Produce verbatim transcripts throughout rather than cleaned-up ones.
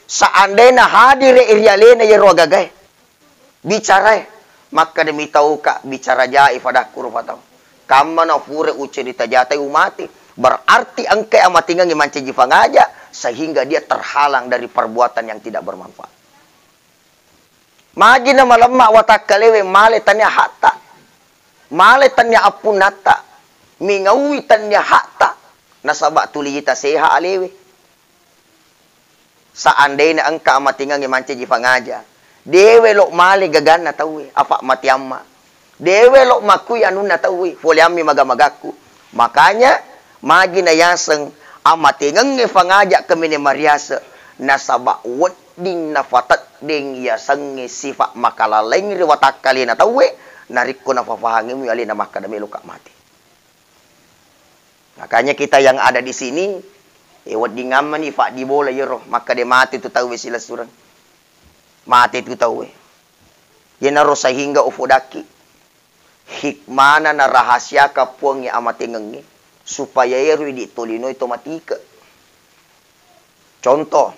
Seandainya hadire ri alena iyaro agagae, bicarae, makkeda mitauka bicara jae fadakku rupa tau. Kammana fure ucerita jatai umate. Berarti engkai amatengengnge mancaji fangaja sehingga dia terhalang dari perbuatan yang tidak bermanfaat. Magi na malemma watakkalewe male tania hakta, male tania appunnatta, mingaui tania hakta, nasaba tuli ita seha alewe. Seandainya engka amatengengnge mancaji fangaja, de welo male gaganna tauwe, afa matiamma. De welo makui anunna tauwe, foleammi maga-magakku. Makanya, magi na yaseng amatengengnge fangaja kemene mariase, nasaba wedding nafateddeng yasengnge sifa makalalaing ri watakkalena tauwe, narekko nafafahangemmi alena makkeda meloka mate. Makanya kita yang ada di sini, eh, weddingammani faddibola iyaro, makkeda mate tu tauwe silessureng. Mate tu tauwe. Iyanaro sehingga ufodakki hikmana narahasiaka Puangnge amatengengnge, supaya ero idi tolinoi to matike. Contoh,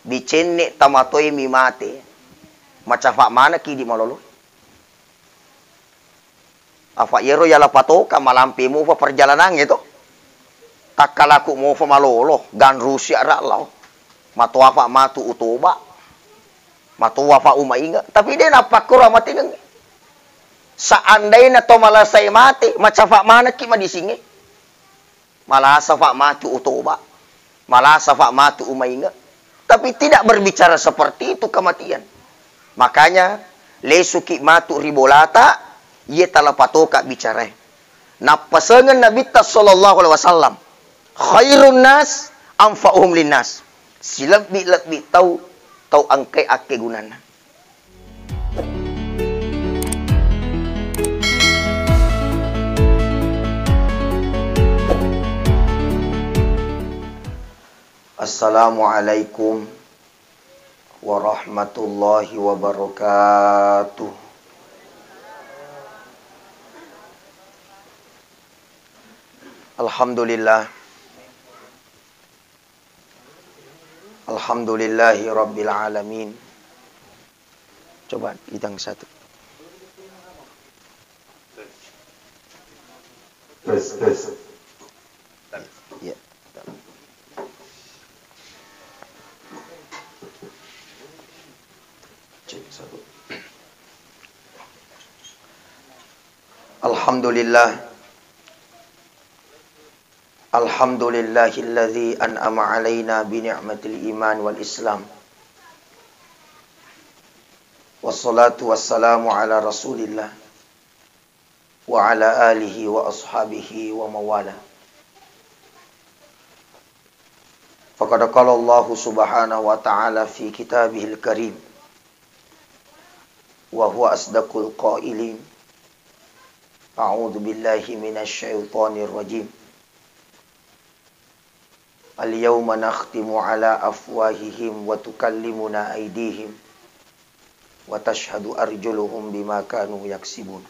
dicenne tamatoe mi mate, macafa manekki idi malolo. Afa iyaro yala patoka malampe mofa perjalanangnge to. Takkalaku mofa malolo, ganrusi ara lao. Matoafa matu utoba. Matoafa umainge. Tapi de nappakkoro amatengengnge. Seandainya to malasai mate, macafa manekki madisingnge. Malasa fa matu utoba, malasa fa matu umainge. Tapi tidak berbicara seperti itu kematian. Makanya, lesuki matu ri bolata, iye tala patoka bicarae. Nappasengeng Nabitta sallallahu alaihi wasallam, "Khairun nas anfa'uhum linnas." Silebbi-lebbi tau, tau engkai akkegunanna. Assalamualaikum warahmatullahi wabarakatuh. Alhamdulillah. Alhamdulillahi rabbil alamin. Coba bintang satu. Tes, tes. Iya. Cek satu. Alhamdulillah. Alhamdulillahilladzi an'ama 'alaina bi ni'matil iman wal islam. Wassalatu wassalamu ala Rasulillah wa ala alihi wa ashabihi wa mawala. Faqad qala Allahu subhanahu wa ta'ala fi kitabihil karim, wa huwa asdaqul qailin. A'udzu billahi minasy syaithanir rajim. Al-yawma nakhtimu ala afwahihim wa tukallimuna aydihim wa tashhadu arjuluhum bima kanu yaksibun.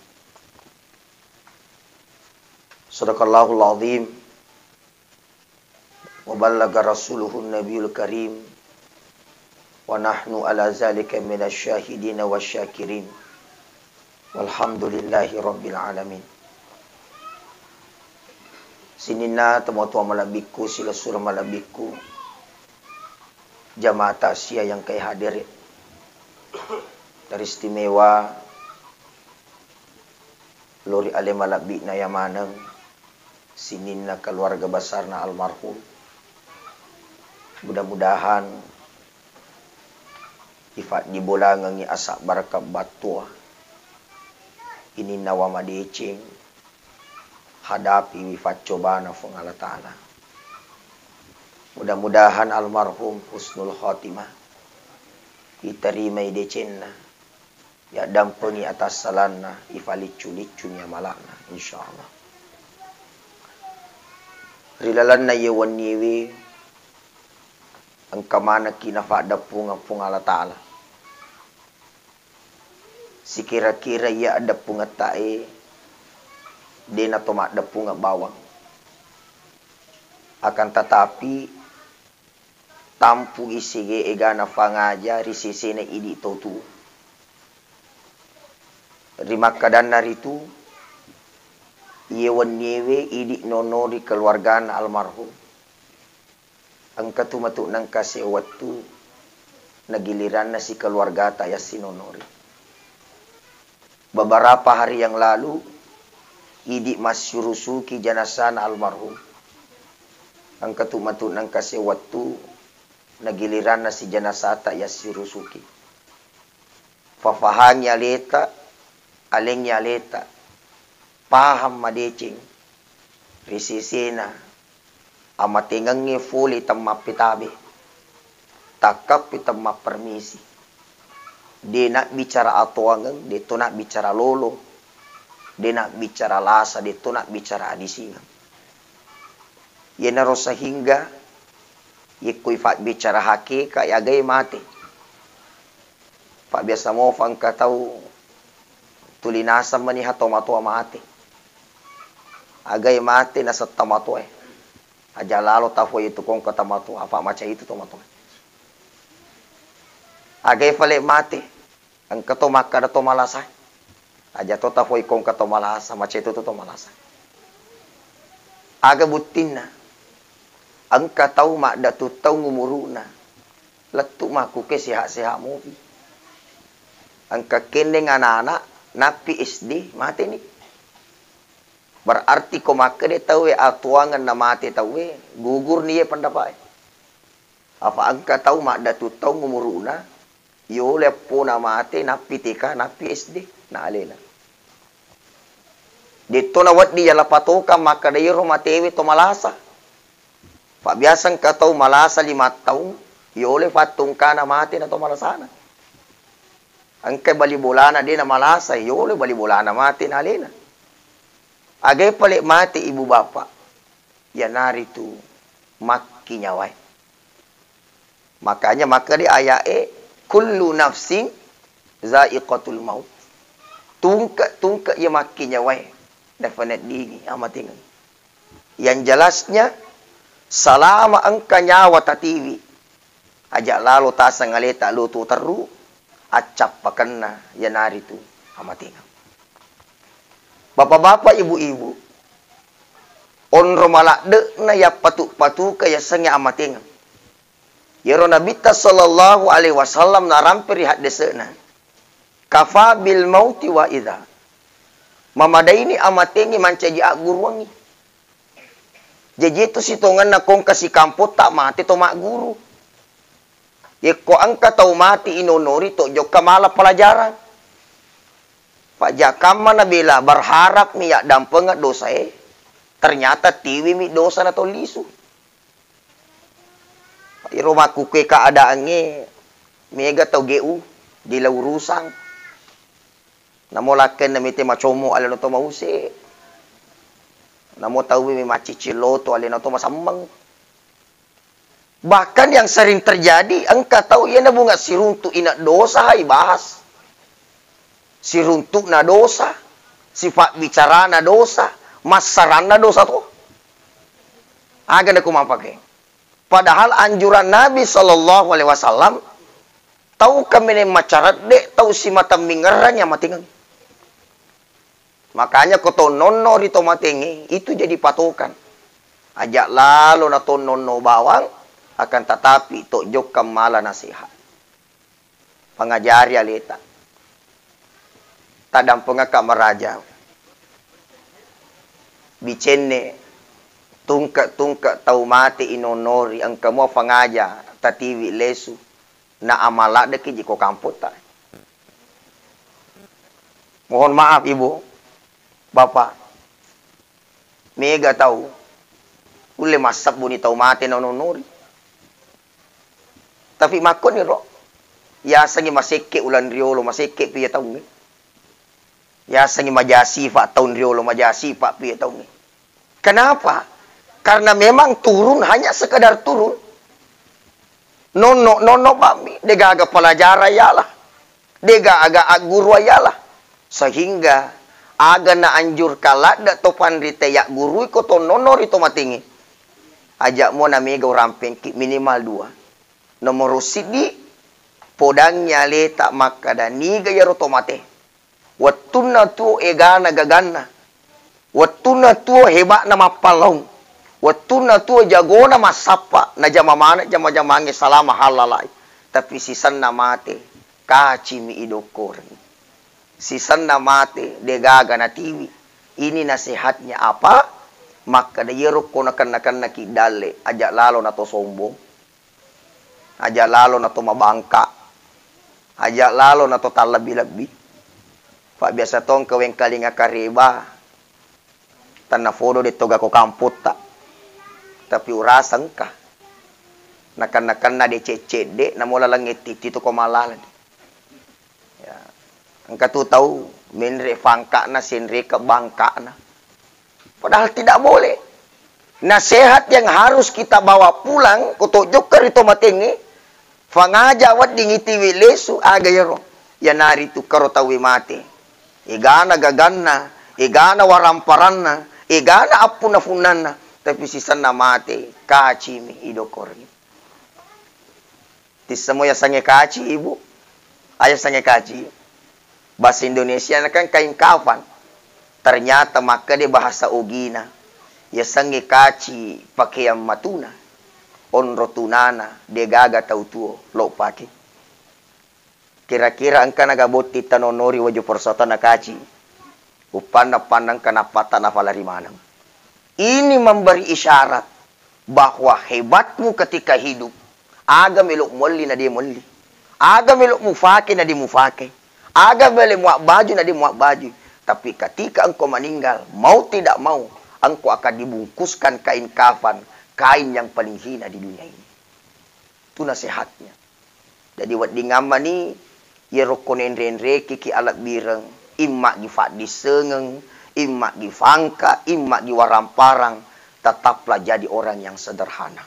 Sadaqallahul azim. Wa ballaga rasuluhun nabiyul karim, wa nahnu ala zalika minasy syahidina wasy syakirin, walhamdulillahi rabbil alamin. Sininna tomatoa malebbikku, silessureng malebbikku, jamaah takziah yang kai hadere, teristimewa lao ri ale malebbi'na iya maneng, sininna keluarga besarna almarhum. Mudah-mudahan ifaddibolangengngi asabbarakka battoa ininna wa madeceng hadapiwi faccobana Fuang Allah Ta'ala. Mudah-mudahan almarhum husnul khotimah, iterimai decenna, yaddampengi atassalanna, ifaliccu-liccuni amala'na, insyaallah. Ri lalenna iye wenniwi, engka manekki nafaddeppungeng Fuang Allah Ta'ala. Sikira-kira iya addeppungetta e, de nato maddeppungeng bawang. Akan tetapi, ampu isige egana fangaja ri sesena idi tau tuo. Ri makkadanna ritu, iye wenniewe idi nonori keluargana almarhum. Engka tu matu nengka sewettu nagiliranna si keluargata yassinonori. Beberapa hari yang lalu, idi massirusuki janasana almarhum. Engka tu matu nengka sewettu nagiliranna si janasata yassirusuki. Fafahangi aleta, alengngi aleta, pahang madeceng ri sesena amatengengnge fole temmappetabe, takkappi temmappermisi. De nabbicara atoangeng, de to nabbicara lolo, de nabbicara lasa, de to nabbicara adisingeng. Iyanaro sehingga yekko ifabbicara hakeka, yagai mate. Fabbiasa mofa engka tau tuli naseng mani ha tomatoa mate. Agai mate naseng tomatoae. Aja lalo tafoi itu kongka tomatoa, afa maca itu tomatoa. Agai fale mate. Engka to makkada to malasa. Aja to tafoi kongka to malasa, macetu to, to malasa. Aga buttinna? Engka tau maddatu taung umuru'na, lettu makkuke sehat-sehat mopi. Engka kenneng anak-anak, nappi S D, mateni. Berarti ko makkeda tauwe atuangenna mate tauwe, gugurni ye pendapa'e. Apa engka tau maddatu taung umuru'na, yole eppona mate, nappi T K, nappi S D, na alena. Detto nawedding yala patokang makkeda iyaro matewe to malasa. Fabbiasa engka tau malasa lima taung, yole fattungkana mate na to malasana. Engka bali bolana de na malasa, yole bali bolana mate na alena. Agai pale mate ibu bapa, yanaritu makkinyawae. Makanya makkeda aya'e, "Kullu nafsin za'iqatul maut." Tungke-tungke iya makkinyawae, nafaneddingi amatengeng. Yang jelasnya, salama engka nyawa tatiwi, aja lalo taseng aleta lo tuo terru, accappakenna yanaritu amatengeng. Bapak-bapak, ibu-ibu, onro maladde'na yappatu-patuka yasengnge amatengeng. Yero Nabitta sallallahu alaihi wasallam narampe ri haddese'na, "Kafa bil mauti wa idza." Mamadaini amatengnge mancaji agguruangngi. Jaji itu sitongenna kongka sikampotta mate to magguru. Yekko engka tau mate inonori to jokka mala pelajaran. Pajjakamma nabela berharap mi yaddampengeng dosae, ternyata tiwimi dosa na to lisu. Iro makkukue keadaangnge mega tau G U, gila urusang. Namo lakkenna mite macommo alena to mause. Namo tauwe mi maccicil loto alena to masemmeng. Bahkan yang sering terjadi, engka tau iyana bunga siruntu ina dosa ibahas. Siruntu'na dosa, sifabbicarana dosa, massaranna dosa to. Aga nako mappake. Padahal anjuran Nabi sallallahu alaihi wasallam, tau kamineng macaredde, tau simata mingerrang yang matingeng. Makanya ko to nonno ri to matengnge, itu jadi patokan. Aja lalo na to nonno bawang, akan tatapi to jokka mala nasihat. Pangajari aleta. Taddampengekka maraja. Bicenne, tungke-tungke tau mate inonori, engka mua fangaja tatiwi lesu, na amaladde ki jiko kampotta. Mohon maaf, Ibu, Bapak. Mega tau ulle massebbuni tau mate na nonori. Tapi makkoni ro, yasengi masekke ulang riolo, masekke piye taungnge. Yasengi maja sifa taung riolo, maja sifa piye taungnge. Kenapa? Karena memang turun hanya sekedar turun. Nonno, nonno bammi, degaga pelajaran yalah. Degaga agguru yalah. Sehingga aga naanjurkan ladde to panrita yaggurui ko to nonno ri to matengnge. Aja mua namega urampengki minimal dua. Nomoro siddi, podangngi aleta makkada niga iyaro to mate. Wettunna tuo egana gaganna. Wettunna tuo heba'na mappallaung. Wettunna tuo jagona massappa, najama maneng jama-jamangnge salama hallalai. Tapi sisenna mate, kacimi idokkorengngi. Sisenna mate, degaga natiwi. Ini nasihatnya apa? Makkada iyaro ko nakenna-kennaki dalle, aja lalo nato sombong. Aja lalo nato mabangka. Aja lalo nato tallebbi-lebbi. Fa biasa tongka wengkalinga kareba. Tanna fodo de toga ko kampotta. Tapi urasa engka. Nakenna-kenna de cedde-cedde, namo laleng etti-etti to ko malaleng. Ya. Engka tu tau menre fangka'na, senreke bangka'na. Padahal tidak boleh. Nasihat yang harus kita bawa pulang, ko to jokka ri to matengnge, fangaja wedding itiwi lesu, aga iyaro? Iyanaritu karo tauwe mate. Egana gaganna, egana waramparanna, egana appunna-punnanna, tapi sisenna mate, kacimi idokkorengngi. Tissemo yasengnge kaci, Ibu? Ayo yasengnge kaci. Bahasa Indonesia na kan kain kafan. Ternyata makkeda bahasa Ogina. Yasengnge kaci pakeang matuna. Onro tunana, degaga tau tuo lo pake. Kira-kira engka naga botti tanonori waju persatuan na kaci. Uppanna-panna engka nappatta nafalari maneng. Ini memberi isyarat bahwa hebatmu ketika hidup, aga melo muelli na de muelli, aga melo mufake na de mufake, aga melo muabbaju na de muabbaju. Tapi ketika engkau meninggal, mau tidak mau, engkau akan dibungkuskan kain kafan, kain yang paling hina di dunia ini. Tu nasihatnya. Jadi wedding ammani iyaro ko nenre-enreki ki alebbireng, imma gi faddissengeng, imma gi fangka, imma gi waramparang, tetaplah jadi orang yang sederhana.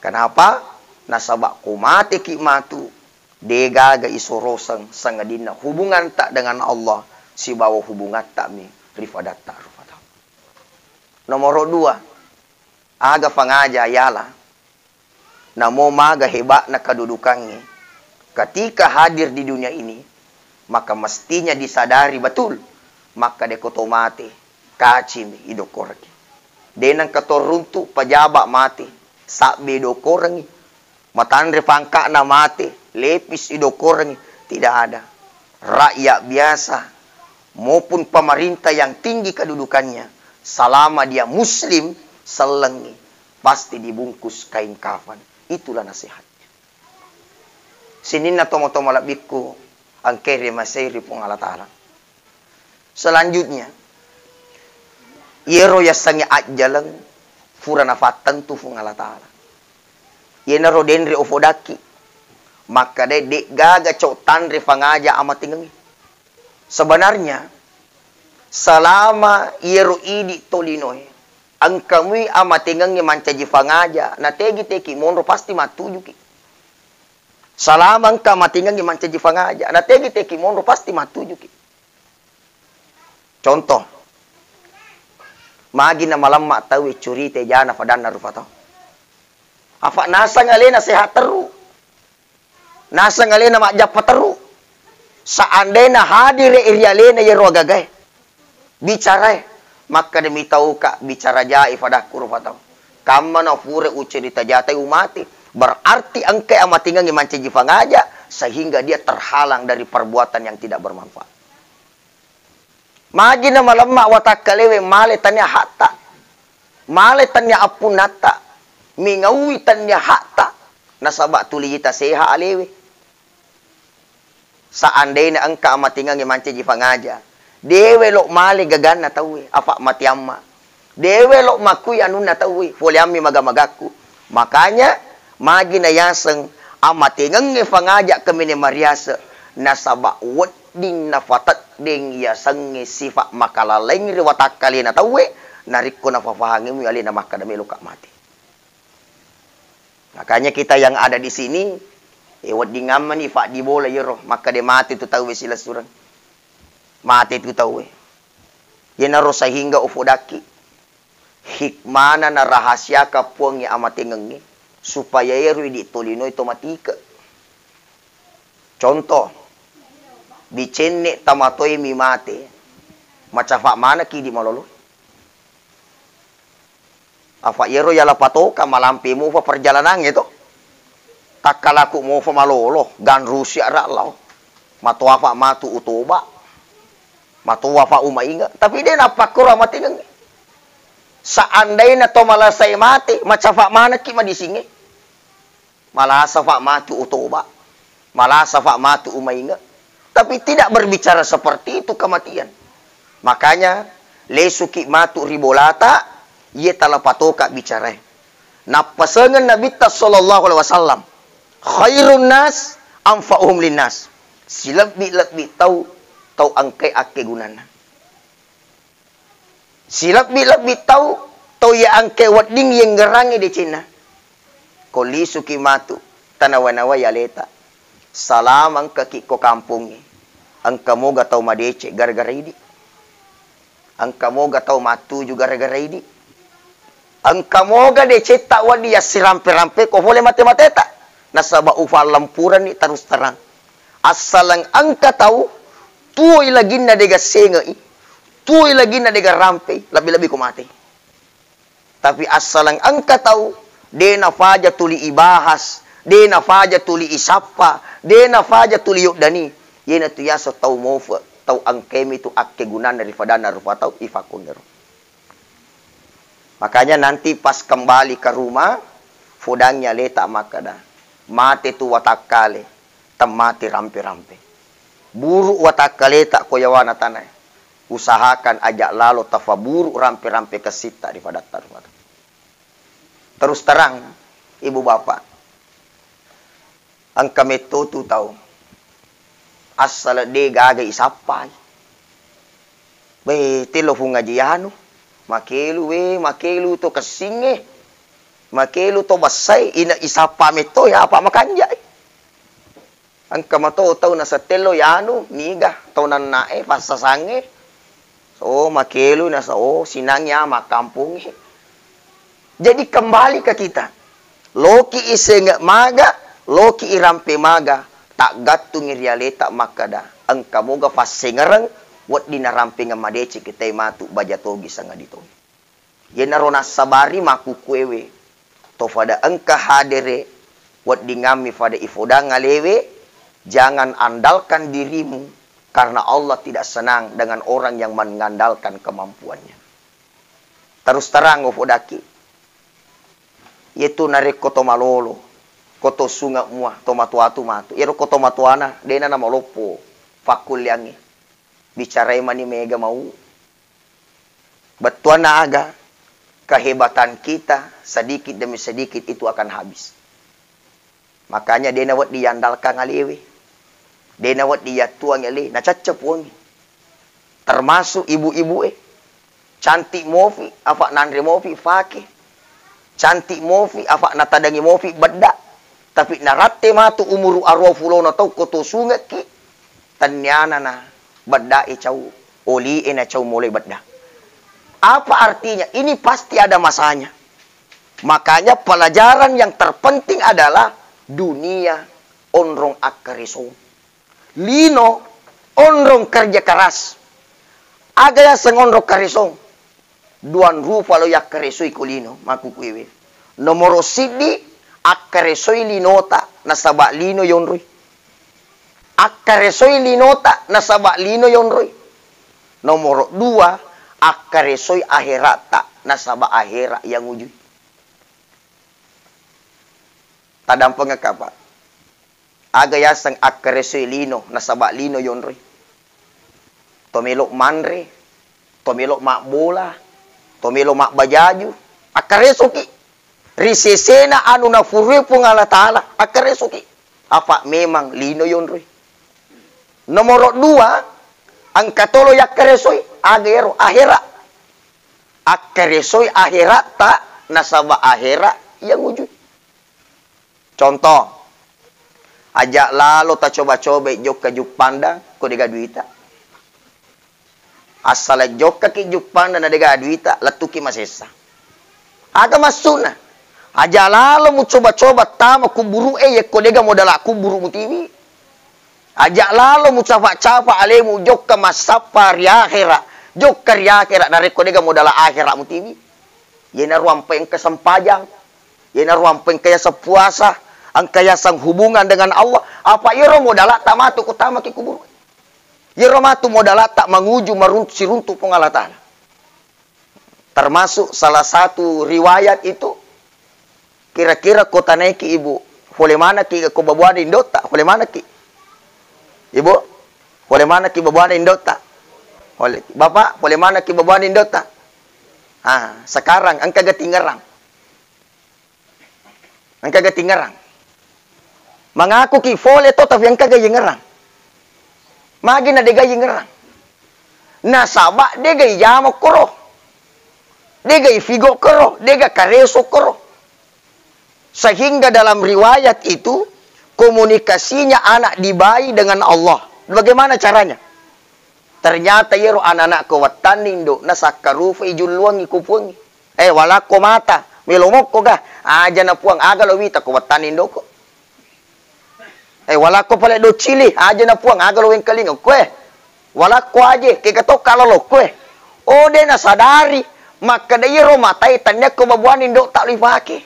Kenapa? Nasaba ko mate ki matu, degaga isoroseng sangadinna hubunganta dengan Allah sibawa hubungatta mi ri fadatta rufa tau. Nomoro dua, aga fangaja yala. Namo maga hebatna kedudukangnge ketika hadir di dunia ini, maka mestinya disadari betul, makkeda ko to mate, kacimi idokkorengngi. De nengka to runtu pejabat mate, sabbe idokkorengngi. Matanre pangka'na mate, lepis idokkorengngi. Tidak ada. Rakyat biasa maupun pemerintah yang tinggi kedudukannya, selama dia muslim, sellengngi, pasti dibungkus kain kafan. Itulah nasihatnya. Sininna tomo-tomo labbikku, engkae rimasei ri Puang Allah Ta'ala. Selanjutnya, iyaro yasengnge ajjaleng fura nafattentu Puang Allah Ta'ala. Iyanaro denre ofodakki, makkeda de'gaga cau tanre fangaja amatengengnge. Sebenarnya, selama iyaro idi tolinoe, engka mui amatengengnge mancaji fangaja, nategi teki monro pasti mattujuki. Selama engka amatengengnge mancaji fangaja, nategi teki monro pasti mattujuki. Contoh, magi namalemma tauwe curita jana fadanna rufa tau. Afa naseng alena sehat terru. Naseng alena majjappa terru. Seandainya hadire ri alena iyaro agagae, bicarae, makkeda mitauka bicara jai fadakku rufa tau. Kammana fure ucerita jatai umate. Berarti engkai amatengengnge mancaji fangaja sehingga dia terhalang dari perbuatan yang tidak bermanfaat. Magi namalemma watakkalewe male tania hakta. Male tania appunnatta. Mingaui tania hakta. Nasaba tuli ita seha alewe. Seandainya engka amatengengnge mancaji fangaja, dewe lo male gaganna tauwe, afa matiamma. Dewe lo makui anunna tauwe, foleammi maga-magakku. Makanya, magi nayaseng amatengengnge fangaja kemene mariase, nasaba wedding nafateddeng yasengnge sifa makalalaing ri watakkalena tauwe, narekko nafafahangemui alena makkeda meloka mate. Makanya kita yang ada di sini, eh, wedding ammani faddibola iyaro, makkeda mate tu tauwe silessureng. Mate tu tauwe. Iyanaro sehingga ufodakki. Hikmana narahasiaka Puangnge amatengengnge. supaya ero idi tolinoi to matike. Contoh, dicenne' tamatoe mi mate, macafa' manekki di malolo. Afa' iyaro yala patoka malampe mofa perjalanangnge to. Takkalaku mofa malolo, ganrusi ara lao. Matoafa' matu utoba. Matoafa' umainge. Tapi de' nappakkoro amatengengnge. Seandaina to malasae mate, macafa' manekki madisingnge. Malasafa' matu utoba, malasafa' matu umainge. Tapi tidak berbicara seperti itu kematian. Makanya, lesuki matu ri bolata, iye tala patoka bicarae. Nappasengeng Nabitta sallallahu alaihi wasallam, "Khairun nas anfa'uhum linnas." Silebbi-lebbi tau, tau engkae akkegunanna. Silebbi-lebbi tau, tau iya engkae wedding yengngerangngi decenna. Ko lisuki matu, tanawa-nawai aleta. Salama engkaki ko kampongnge. Engka moga tau madeceng gara-gara idi. Engka moga tau mattuju gara-gara idi. Engka moga decetta wedding yassirampe-rampe ko fole mate-mateta. Nasaba ufallempurenni terus terang. Assaleng engka tau tuoi laginna dega sengei, tuoi laginna dega rampei, lebbi-lebbi ko mate. Tapi assaleng engka tau de nafaja tuli ibahas, de nafaja tuli isappa, de nafaja tuli yoddani, iyanatu yaseng tau mofe, tau engkae mitu akkegunanna ri fadanna rupa tau ifakkongero. Makanya nanti pas kembali ke rumah, fodangngi aleta makkeda, mate tu watakkale, temmati rampe-rampe. Buruk watakkaleta ko yawana tanae. Usahakan aja lalo tafaburu rampe-rampe kessitta ri fadatta rumah. Terus terang, ibu bapak, engka metto tu tau assala de gaga isappai. Be, telo fung aji anu, makelu we, makelu to kessingnge, makelu to bessai, ina isappa metto ya apa makanjai. Engka mato tau nasettello yanu, niga tau nannae, passasangnge. Oh, makelu nasa, oh, sinang ya makkampungnge. Jadi kembali ke kita. Loki isenge maga, loki irampe maga, taggattungi ri aleta makkeda, engka moga fassengereng, wedding narampengeng madeceng kitai matu baja togi sangadi togi. Iyanaro nassabari makkukkuewe, to fada engka hadere, weddingammi fada ifodang alewe, jangan andalkan dirimu, karena Allah tidak senang dengan orang yang mengandalkan kemampuannya. Terus terang ufodakki, yetu narekko to malolo, ko to sunge mua, to matoa tu matu, iyaro ko to matoana dena namaloppo fakkulleangnge, bicarai mani mega mau. Bettuanna aga, kehebatan kita sedikit demi sedikit itu akan habis. Makanya dena wedding yandalkang alewe, dena wedding yattuang ale, nacacca puangnge. Termasuk ibu-ibu e, cantik mofi, afa nanre mofi fake. Cantik mofi, afa natadangi mofi bedda. Tapi naratte matu umuru arua fulona tau ko to sungekki, tennianana bedda e cau, oli e na cau mulai bedda. Apa artinya? Ini pasti ada masanya. Makanya pelajaran yang terpenting adalah dunia onrong akkaresong. Lino onrong kerja keras. Aga yaseng onrong karesong? Duang rupa lo yakkaresoi ko lino, makkukuewe. Nomoro siddi, akkaresoi linota nasaba lino yonroi. Akkaresoi linota nasaba lino yonroi. Nomoro dua, akkaresoi aherata nasaba ahera yang ujui. Tadampengekka, Pak. Aga yaseng akkaresoi lino nasaba lino yonroi? To melo manre, to melo mabbola, to melo mabbajaju, akkaresoki. Ri sesena anu nafurui Puang Allah Taala, akkaresoki. Apa memang lino yonroi? Nomoro dua, engka tolo yakkaresoi, aga ero ahera. Akkaresoi aheratta nasaba ahera yang ujui. Contoh, aja lalo tacoba-cobai jokka juppandang ko dega duita. Assala jokkaki juppandang na dega duita, lettuki masessa. Aga maksudna? Aja lalo mucoba-coba tama kuburu'e yekko dega modala kuburu mutiwi. Aja lalo mucafa-cafa alemu jokka massappa ri akhera, jokka ri akhera narekko dega modala akhera mutiwi. Yenaro ampai engka sempajang, yenaro ampai engka yaseng puasa, engka yaseng hubungan dengan Allah. Apa yero modala tamatu kutamaki kuburu. Yero matu modala ta manguju marun-, siruntu Puang Allah Ta'ala. Termasuk salah satu riwayat itu, kira-kira ko tanaiki ibu, pole manaki ko babuana indotta, pole manaki? Ibu, pole manaki babuana indotta? Pole. Bapak, pole manaki babuana indotta? Ah, sekarang engka gatingerang. Engka gatingerang. Mangaku ki pole to, tapi engka ga yengerang. Magi na dega yengerang. Nasaba dega ijama koro. Dega ifigo koro, dega kareso koro. Sehingga dalam riwayat itu, komunikasinya anak dibai dengan Allah. Bagaimana caranya? Ternyata yero anak-anak ko wattanni indo nasakkarufa ijulluangi ko puangi. Eh, walakko mata, melo mokko ga? Aja na puang, aga lo wita ko wattanni indoko. Eh, walakko pale doccili, aja na puang, aga lo wengkalinga koe. Walakko aje, kega tokka lalo koe. Oh, de nasadari, makkeda iyero matae tanniakko babuanni ndo tak lo ipake.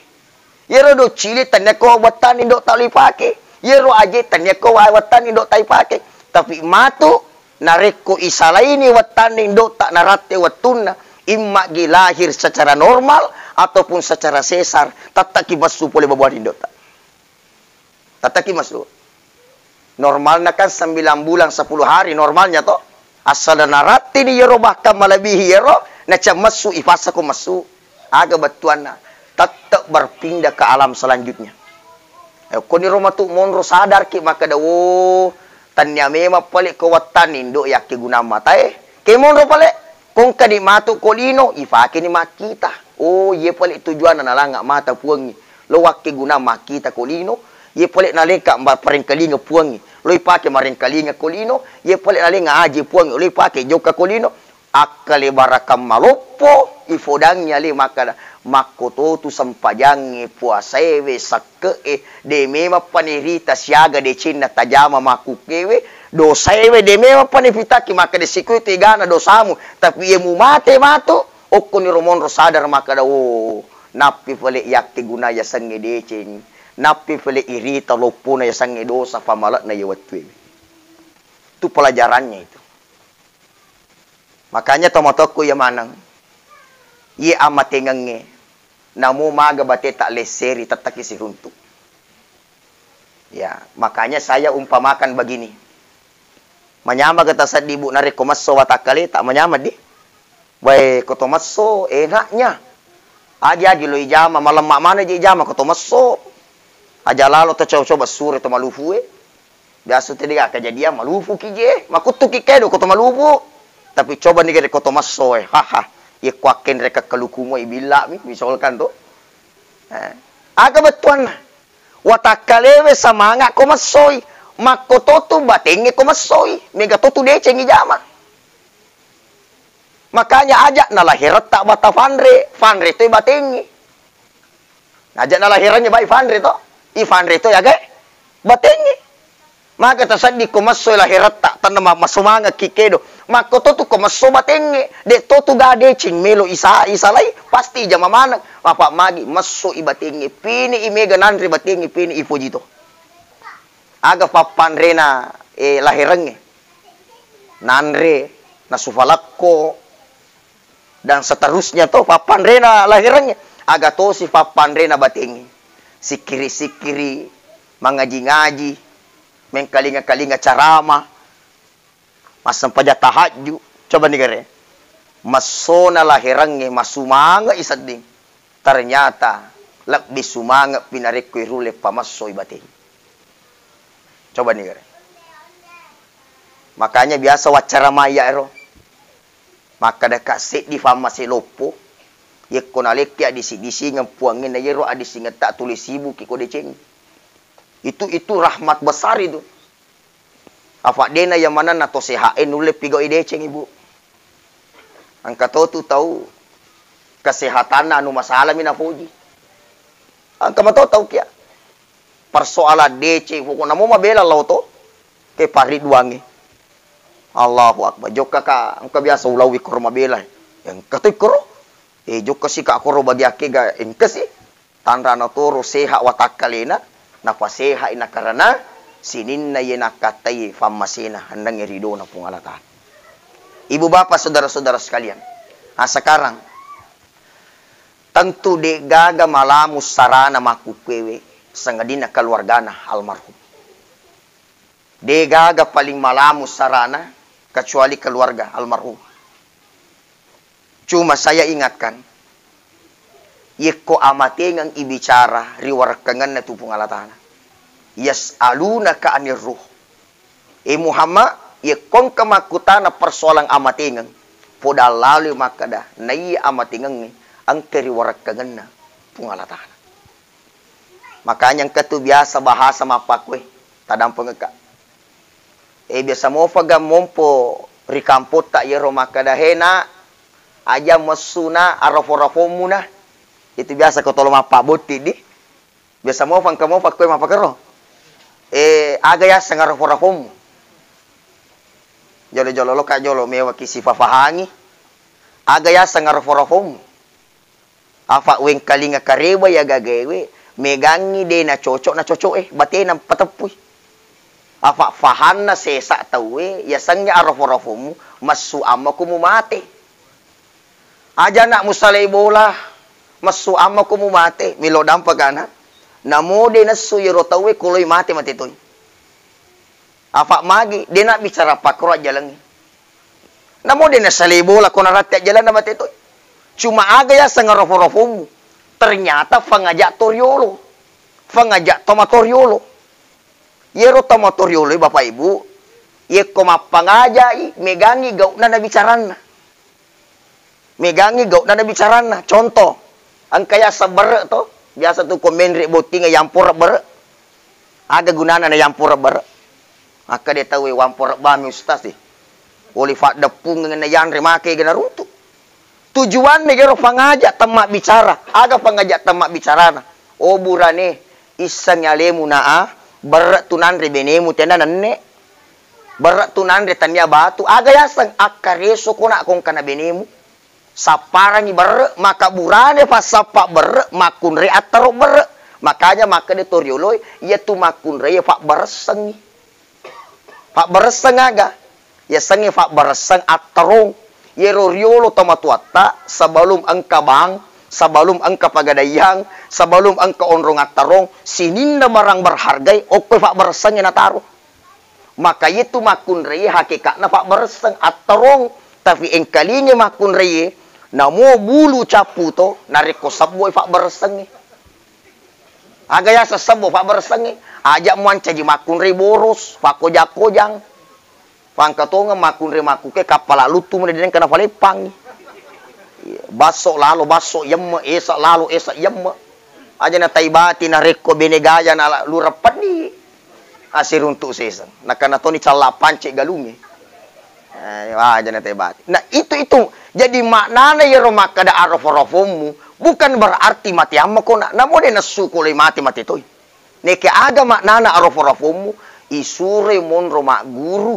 Iyero doccili tanniakko babuattanni ndo tak lo ipake. Iyero aje tanniakko wa-, wattanni ndo tak ipake. Tapi matu, narekko isalaini wattanni ndo tak naratte wettunna, imma gi lahir secara normal ataupun secara sesar, tattaki massu pole babuanni ndo tak. Tattaki massu. Normalna kan sembilan bulan sepuluh hari normalnya to. Asal narattini yero bahkan melebihi yero, nacammassu, ipasako massu. Aga bettuanna? Tetap berpindah ke alam selanjutnya. Eh, koniro matu monro sadarki makkeda, "Oh, tannia memang pale ko wattanni ndo yakkegunang matae." Ke monro pale, kongkani matu ko lino, ipakeni makkita. Oh, iye pale tujuanna nalanga mata puangngi. Lo wakkegunang makkita ko lino, iye pale nalengka ma-, parengkalinga puangngi. Lo ipake marengkalinga ko lino, iye pale nalenga aje puangngi. Lo ipake jokka ko lino, akkalebarakang maloppo, ifodangngi ale makkada, makkototu sempajangnge, puasaewe, sakke'e, de memang pani rita siaga decenna tajama makkukkewe, dosaewe de memang pani fitaki makkada sikuitu egana dosamu, tapi iye mumate matu, okkoniro monro sadar makkada, oh, nappi pale yakkegunai yasengnge deceng, nappi pale irita loppona yasengnge dosa, famale'na iye wettuewe. Itu pelajarannya itu. Makanya tomatoakku iya maneng, iye amatengengnge, namo maga bateta lesseri, tettaki siruntu. Ya, makanya saya umpamakan begini. Manyameng ga taseddi, Bu, narekko messo watakkaleta, manyameng di? Wae, ko to messo, enaknya. Agi-agi lo ijama, malemma maneng je ijama, ko to messo. Aja lalo to coba-coba sure to malufue. Biasa tu dega kejadian malufuki je, makuttuki kedo ko to malufu. Tapi coba ni gede ko to messo e, haha. Ye ko akkenre kakkalukumu ibillami, misalkan to. Eh, aga bettuanna? Watakkalewe samanga ko messoi, makkototu batengnge ko messoi, mega totu deceng ijama. Makanya aja nalaheretta bata fanre, fanre toi batengnge. Aja nalaherengnge bai fanre to, i fanre toi aga batengnge. Maka taseddi ko messo laheretta, tenna ma-, masumangekki kedo. Makkototu ko messo batengnge, de totu ga deceng melo isa-, isalai, pasti ijama maneng. Apa magi messo i batengnge, pini i mega nanre batengnge, pini i poji to. Aga pappanrena, eh, laherengnge. Nanre, nasufalakko, dan seterusnya to, pappanrena laherengnge. Aga tosi pappanrena batengnge. Sikkiri-sikkiri, mangaji-ngaji, mengkalinga-kalinga carama, massempajang tahajju. Coba ni gare. Messona laherengnge, masumangek i sedding. Ternyata lebbi sumangek pi narekko irulle pamessoi bateng. Coba ni gare. Makanya biasa waccara maya ero. Makkadaka seddi fammase loppo, yekko nalekki addisi-disingeng puangnge na yero addisingetta tuli sibuki ko deceng. Itu, itu rahmat besar itu. Afa dena yang manenna to sehat e nulle pigau i deceng, Ibu. Engka to tu tau kesehatanna anu masalami napoji. Engka mato tau kia. Persoalan D C, pokokna mo mabela lao to. Ke pariduangnge. Allahu Akbar. Jokka ka, engka biasa ulawi koro mabela. Engka to koro. Eh, jokka si ka koro bagi akkega, engka si. Tanrana toro sehat watakkalena, napasehat i nakarana sininna iye nakkattai fammasena hennengnge ridona Puang Allah Ta'ala. Ibu bapak saudara-saudara sekalian, ah, sekarang tentu de'gaga malamu sarana makkukkuewe sangadinna keluargana almarhum. De'gaga paling malamu sarana kecuali keluarga almarhum. Cuma saya ingatkan, yekko amatengeng ibicara ri warekkengenna tu Puang Allah Ta'ala. Yas'alunaka anir ruh. Eh Muhammad, yekko engka makkutana persoalan amatengeng, poda laloi makkeda, naiya amatengengnge engka ri warekkengenna Puang Allah Ta'ala. Makanya engka tu biasa bahasa mappakkue, tadampengekka. Eh, biasa mofaga mompo ri kampotta iyaro makkeda, "He, Nak, aja messu, Nak, arafo-rafommu, Nak." Itu biasa ko tolo mappabotti di. Biasa mofa engka mofa koe mappakero. Eh, aga yaseng arafo-rafommu? Jolo-jolo loka jolo mewaki sifafahangi. Aga yaseng arafo-rafommu? Afa wengkalinga kareba iya gagaewe, megangngi de nacocok, nacocok e, batena pateppui. Afa fahanna sesa tauwe, yasengnge arafo-rafommu, messu amma ko mumate. Aja nak musalai bola, messu amma ko mumate, melo dampa kana. Namo de nessu yero tauwe koloi mate, mate toi. Afa magi, de nak bicara pakkoro ajjalengngi. Namo de nasalai bola ko naratti ajjalenna mate toi. Cuma aga yaseng arafo-rafommu. Ternyata fangajak to riolo. Fangajak to mato riolo. Yero to mato riolo, Bapak Ibu, yekko mappangajai, megangngi gaukna na bicaranna. Megangngi gaukna na bicaranna. Contoh, engka yaseng berre to, biasa tu ko menre bottinga yampora berre. Aga gunana na yampora berre? Makkeda tauwe, "Wampora bami ustaz e. Oli faddeppungeng na yanre make gana runtu." Tujuanna gero fangajak temma bicara. Aga fangajak temma bicarana? Oh burane, issengngi alemu na a, berre tu nanre benemu tena nenne. Berre tu nanre tania batu. Aga yaseng akkareso ko nak kongkana benemu. Sapparangngi berre, maka burane fassappa berre, makkunrai attaro berre. Makanya makkeda to rioloi, iya tu makkunrai fabbaressengngi. Fabbaresseng aga? Yasengnge fabbaresseng attarong. Yero riolo tomatoatta, sebelum engka bang, sebelum engka pagadaiyang, sebelum engka onrong attarong, sininna barang berhargai, okko fabbaressengnge nataro. Maka yetu makkunrai hakekatna fabbaresseng attarong, tapi engkalinge makkunrai, namo bulu cappu to, narekko sebboi fabbaressengnge. Aga yaseng sebbo fabbaressengnge? Aja muancaji makkunrai boros, fakkojang-kojang. Fangka tongeng makkunrai makkuke kappala luttu mene deneng kana faleppangngi. Iya, basso lalo, basso yemme, esa lalo, esa yemme. Aja na taibati narekko bene gaya na lureng peddi. Asiruntu seseng. Nakana toni calla pance galunge. Eh, aja na taibati. Nah, itu, itu. Jadi maknana yero makkeda arofo-rofommu bukan berarti mate amma ko na, namo de nessu ko loi mate, mate toi. Neke aga maknana arofo-rofommu, isuroi monro magguru.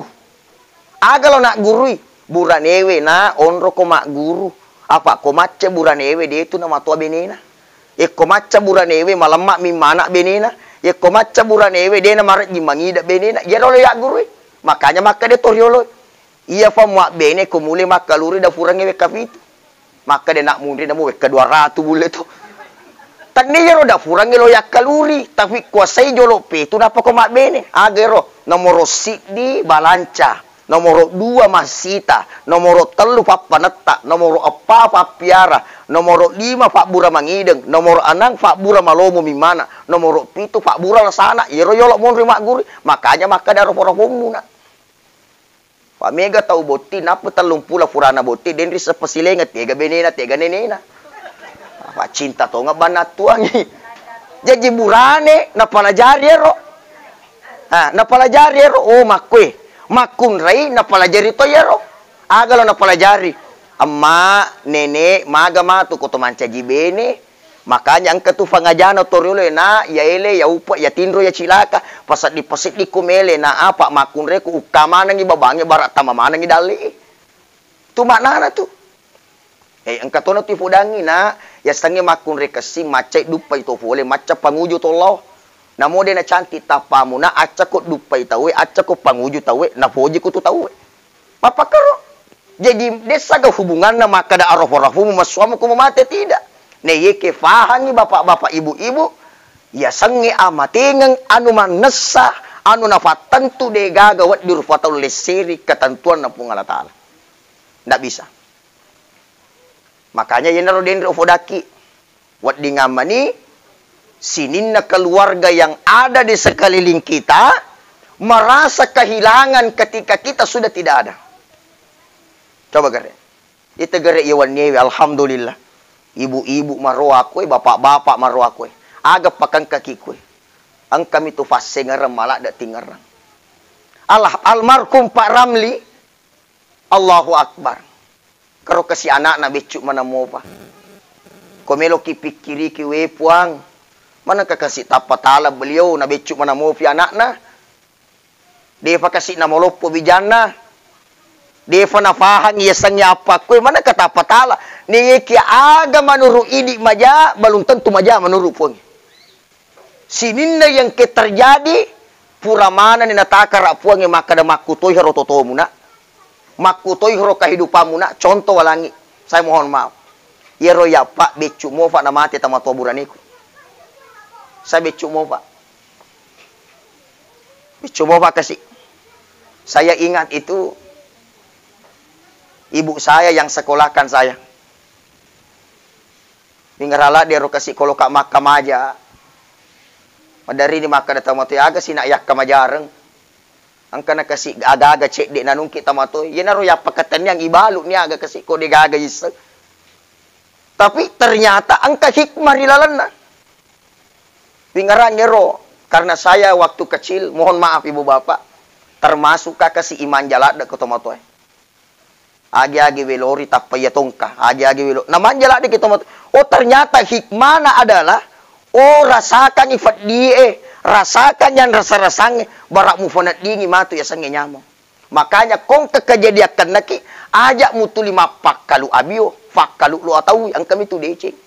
Aga lo naggurui? Buranewe na onroko magguru. Apa ko macca buranewe de tu namatoa benena. Yekko macca buranewe malemma mimmana benena. Yekko macca buranewe de namarejjing mangida benena. Iyaro lo yaggurui. Makanya makkeda to riolo. Iya fa muabbene ko mule makkaluri dafurangnge wekka pitu. Makkeda nak munri namo wekka dua ratu bulle to. Tenni yero dafurangnge lo yakkaluri, tapi kuasai jolo petu nappa ko mabbene. Aga ero? Nomoro siddi balanca, nomoro dua massita, nomoro tellu fappanetta, nomoro eppa fappiara, nomoro lima fabbura mangideng, nomoro anang fabbura malomo mimmana, nomoro pitu fabbura lasana. Yero yolo monri magguru, makanya makkeda rofo-rofommu na. Fa mega tau botting, nappa tellumpulo furana botting, den risseng pasilengeng, tega benena, tega nenena. Fa cinta tongeng bannattuangngi. Jaji burane napalajari ero. Ha, napalajari ero, oh, makkue. Makkunrai napalajari to iyaro. Aga lo napalajari? Amma, nene, maga matu ko to mancaji bene. Makanya engka tu fangajana toriolo e, na, ya ele, ya upa, ya tinro, ya cilaka. Paseddi-paseddi ko mele, na, apa makkunreku ukka manengi babange bara tama manengi dalle. Tu maknana tu. Eh, engka tona tu ipodangi, na, yasengnge makkunre kessing, maccai duppai to pole, macca panguju to lao. Namo de na cantik tappamu, na, acca ko duppai tauwe, acca ko panguju tauwe, napoji ko tu tauwe. Mappakkaro. Jadi, dessaga hubunganna makkada arafo-rafomu, massuamu ko mate, tidak. Naiyakiya fahangi bapak-bapak, ibu-ibu, yasengnge amatengeng anu mannessa, anu nafattentu degaga wedding rupa tau lesseri ketentuanna Puang Allah Ta'ala. Ndak bisa. Makanya yenaro denre ufodaki. Wedding ammani sininna keluarga yang ada di sekeliling kita merasa kehilangan ketika kita sudah tidak ada. Coba gare. Ita gare iya wenniewe, alhamdulillah. Ibu-ibu maroa koe, bapak-bapak maroa koe. Aga pakengkaki koe. Engkami tu fassengereng maladde tingerang. Alah, almarhum Pak Ramli, Allahu Akbar. Karo kasi anakna beccu mana mopa. Ko meloki pikkiriki, we Puang, manengka kasi tappa tala beliau na beccu mana mopi anakna. Defa kasi namaloppo bijanna. Defa nafahang yasengnge appakkue, manengka tappa tala. Niyeki aga manuru idi maja, belum tentu maja manuru Puang. Sininna yang ke terjadi, pura manenni natakara Puangnge makkada, "Makkutoi haro totomu, Nak. Makkutoi haro kehidupanmu, Nak." Contoh walangi, saya mohon maaf. Iyaro yappa beccu mofa namate tamatua buraneku. Saya beccu mofa. Beccu mofa kasi. Saya ingat itu ibu saya yang sekolahkan saya. Mingara ladde ro kasi koloka makkamaja. Madarini makkada tamatua, "Aga si nak yakkamajareng?" Engka na kasi aga-aga cedde nanungki tamatua. Iyanaro yappakatenniang ibalu ni aga kasi ko degaga isseng. Tapi ternyata engka hikmah ri lalenna. Wingarang ero, karena saya waktu kecil, mohon maaf ibu bapak, termasuk kaka si imanja ladde ko tomatoe. Agi-agi welori tappa iya tongka, agi-agi welo. Namanja ladde ki tomatoe. Oh, ternyata hikmahna adalah, oh, rasakangi feddie, rasakangi yang rasa-rasangnge, bara mufaneddingi matu yasengnge nyameng. Makanya kongka kejadian kennaki, aja mutuli mappakkalu abio, fakkalu lo ataui, engkami tu deceng.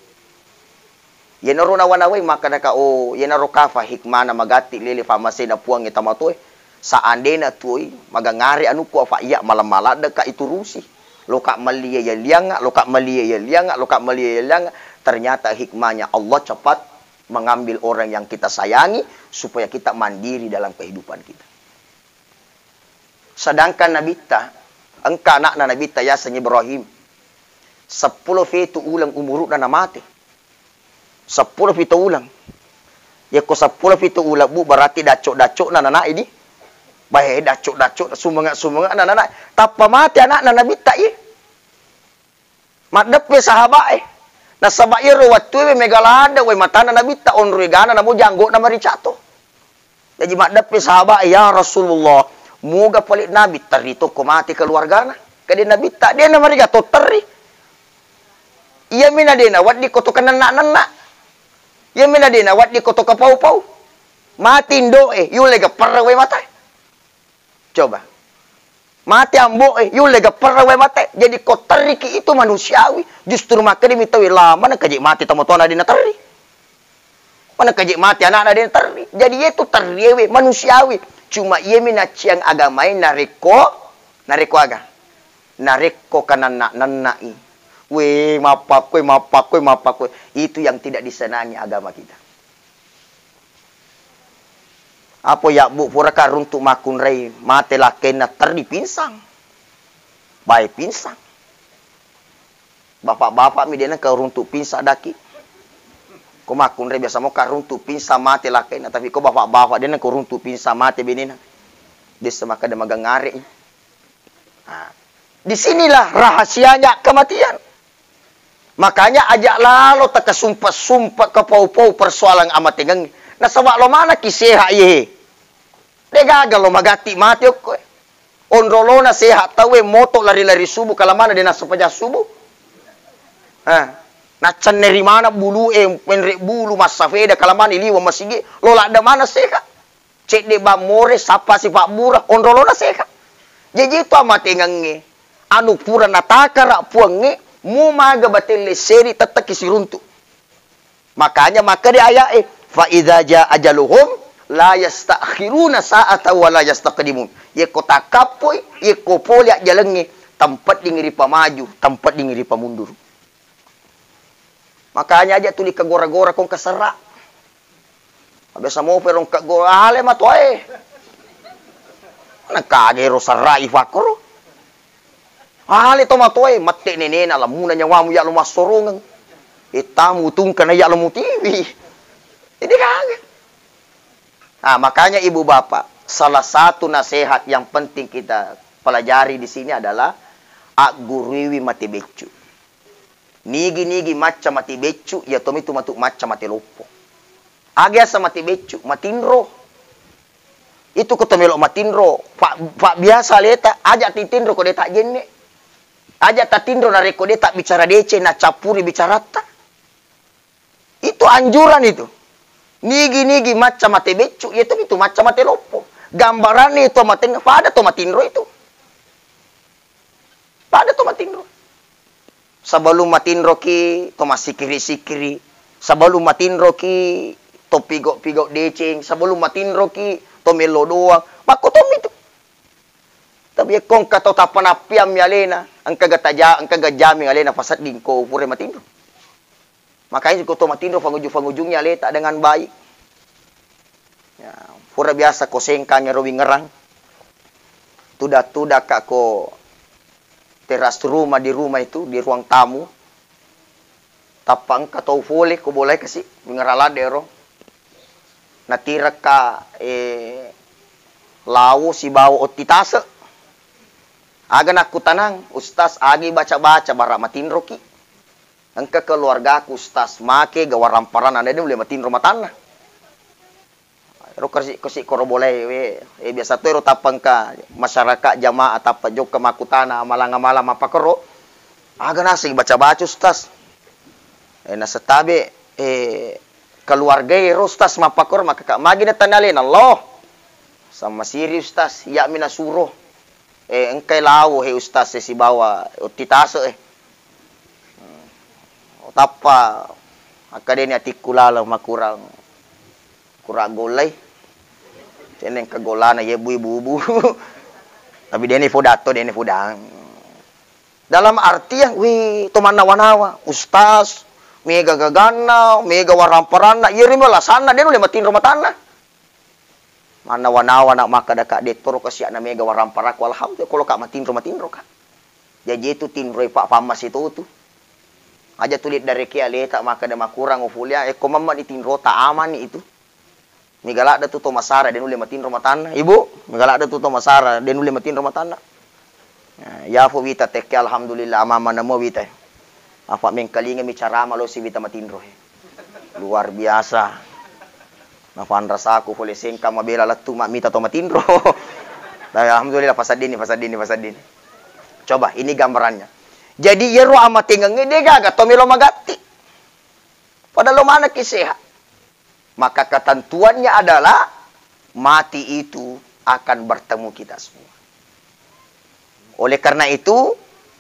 Iyanaro nawa-nawai makkedaka, "Oh, iyanaro kafa hikmana magatti lele fammasena Puangnge tamatoe. Seandainya tuoi magangare anukku, afa iya malam-malam deka iturusi. Loka melli ya lianga, loka melli ya lianga, loka melli ya lianga." Ternyata hikmahnya Allah cepat mengambil orang yang kita sayangi supaya kita mandiri dalam kehidupan kita. Sedangkan Nabitta, engka anakna Nabitta yaseng Ibrahim. Seppulo fitu uleng umuru'na namate. Seppulo fitu uleng. Yakko seppulo fitu uleng, Bu, berarti dacco-daccona nana'e di. Bae, dacco-daccona, sumenge-sumengena nana'e. Tappa mate anakna Nabitta, iye. Maddeppe sahaba'e. Nasaba iyaro wattue mega ladde wai matana Nabitta, onro egana namo janggo'na maricato. Jaji maddeppe sahaba'e, "Ya Rasulullah, muga pale Nabi terri tokko mate keluargana?" Kede Nabitta, "De namariga to terri. Iyami na de naweddikko to kanenna-nenna. Iyami na de naweddikko to kapau-pau. Mate indo'e, yulle gapperre wai matae." Coba. Mate ambo'e, yulle gapperre wae mate. Jadi ko terriki itu manusiawi. Justru makkedami tauwe, "La, manengka je mate tomatoana de naterri? Manengka je mate anakna de naterri?" Jadi yetu terriewe manusiawi. Cuma iyemi nacciang agamae narekko, narekko aga? Narekko kananna-nannai. We, mappakkoi, mappakkoi, mappakkoi. Itu yang tidak disenangi agama kita. Apa ya, Bu, puraka runtuk makkunrai mate lakkainna terri pinsang. Bae pinsang. Bapak-bapak mi de nengka runtuk pinsang daki. Ko makkunrai biasa moka runtuk pinsang mate lakkainna, tapi ko bapak-bapak de nengka runtuk pinsang mate benena. Biasa makkeda magangare. Nah, disinilah rahasianya kematian. Makanya aja lalo takasumpa-sumpa kapau-pau persoalan amatengeng. Nasaba lo manaki sehat ye. De gaga lo magatti mate okko. Onrolona sehat tauwe moto lari-lari subuh, kalamana de nassapajang subuh. Ha. Naccenne ri mana bulu e, menre bulu, massafeda, kalamani liwa masigi, lo ladda mana seha. Cedde bammore, sappa sipabbura, onrolona seha. Jaji itu amatengengnge, anu pura natakara puangnge, mu maga batelle seri tettekki siruntu. Makanya makkeda aya'e, "Fa idza jaa ajaluhum la yastakhiruna sa'ata wa la yastaqdimun." Yekko takkappoi, yekko pole ajjalengnge, tempeddingi ripamaju, tempeddingi ripamunduru. Makanya aja tuli kagora-gora kong kaserra. Biasa mope rong kagora ale matoe. Nakage ro serra ifakkoro. Ale to matoe, mette nenena, lamuna nyawamu ya lo massorongeng. Ittamu tungkana ya lo mutiwi. Ini kage. Nah, makanya ibu bapak, salah satu nasihat yang penting kita pelajari di sini adalah agguruiwi mate beccu. Nigi-nigi macca mate beccu, iya tomitu matu macca mate loppo. Aga yaseng mate beccu, matinro. Itu ko to melo matinro, pa, pa biasa aleta, aja titinro ko de tajenne. Aja tatinro narekko de tabbicara deceng, nacappuri bicaratta. Itu anjuran itu. Nigi-nigi macca mate beccu, iya tomitu macca mate loppo. Gambaranna itu amatengnge, pada to matinro itu. Pada to matinro. Sebelum matinroki, to massikiri-sikiri. Sebelum matinroki, to pigo-pigo deceng. Sebelum matinroki, to mello doang. Makko tommi tu. Tapi ekko engka to tappa nappiammi alena, engka ga taja-, engka ga jaming alena pasedding ko pura matinro. Makanya ko to matinro fangujung-fangujungi aleta dengan baik. Ya, pura biasa ko sengkang ero wingerang. Tuda-tuda ka ko teras rumah di rumah itu, di ruang tamu. Tappa engka tau fole ko bolai kasi, wingerang ladde ero. Natirakka, eh, lawo sibawa otti tase. Aga nakkutanang, "Ustaz, agi baca-baca, bara matinroki?" Engka keluargaku, Ustaz, make ga waramparanna, de nulle matinro matanna. Ero kasi-, kasi koro bolae we, eh, biasa to ero tappa engka masyarakat jamaah tappa jokka makkutana amalang-amalang mappakoro. Aga naseng baca-baca, Ustaz? Eh, nasetabe, eh, keluarga ero, Ustaz, mappakoro, makkaka, "Magi natanna alena, Allah?" "Sammasiri, Ustaz, iyami nasuro." Eh, engkai lawo he Ustaz e sibawa otti tase e. Hmm. Tappa akkadeni atikku laleng makurang, kurang gollai. Cenneng kegollana ye bui bubu. Tapi deni fodatto, deni fodang. Dalam artian, wih, to mannawa-nawa, Ustaz, mega gaganna, mega waramparanna, iyeri melasanna, de nulle matinro matanna. Mannawa-nawa na makkeda ka, "Dettoro kasia'na mega waramparakku, alhamdulillah, koloka matinro, matinroka." Jaji itu tinroi pa-, pammase totu. Aja tuli dareke aleta makkeda makurang ufulia, ekko mamma ditinrota amani itu. Mega ladde tu to masara, de nulle matinro matanna. Ibu, mega ladde tu to masara, de nulle matinro matanna. Nah, yafo wita tekke, alhamdulillah, amamana mo wita. Apa mengkalingami carama lo si wita matinro he. Luar biasa. Nafanrasaku fole sengka mabela lettu ma-, mita to matinro. Tapi alhamdulillah, pasaddini, pasaddini, pasaddini. Coba, ini gambarannya. Jadi, yero amatengengnge de gaga to melo magatti. Padahal lo manekki sehat. Maka ketentuannya adalah mati itu akan bertemu kita semua. Oleh karena itu,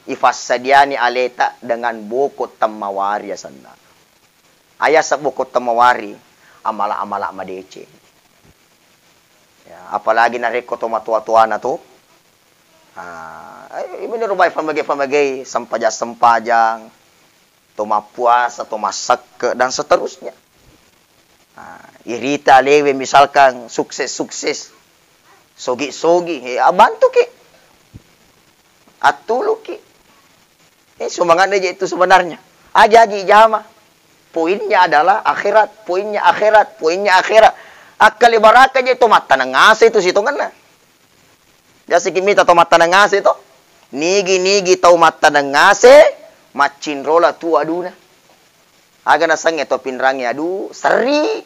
ifassadiani aleta dengan boko temmawari asenna. Ayasa boko temmawari, amala-amala madeceng. Ya, apalagi narekko to matoa-toana to. Ah, eh, menurut baik pamagai-pamagai, sempajang-sempajang, to mappuasa, to massekke, dan seterusnya. Nah, irita alewe misalkan sukses-sukses, sogi-sogi, eh, abantuki, attuluki. Eh, semangatnya aja itu sebenarnya. Aja-aja ijama. Poinnya adalah akhirat, poinnya akhirat, poinnya akhirat. Akkale baraka aja itu mattaneng ase itu sitongenna. Biasa ki mita to mattaneng ase to. Nigi-nigi tau mattaneng ase, maccinrola tu aduna. Aga nasengnge to pinrangnge adu, serri.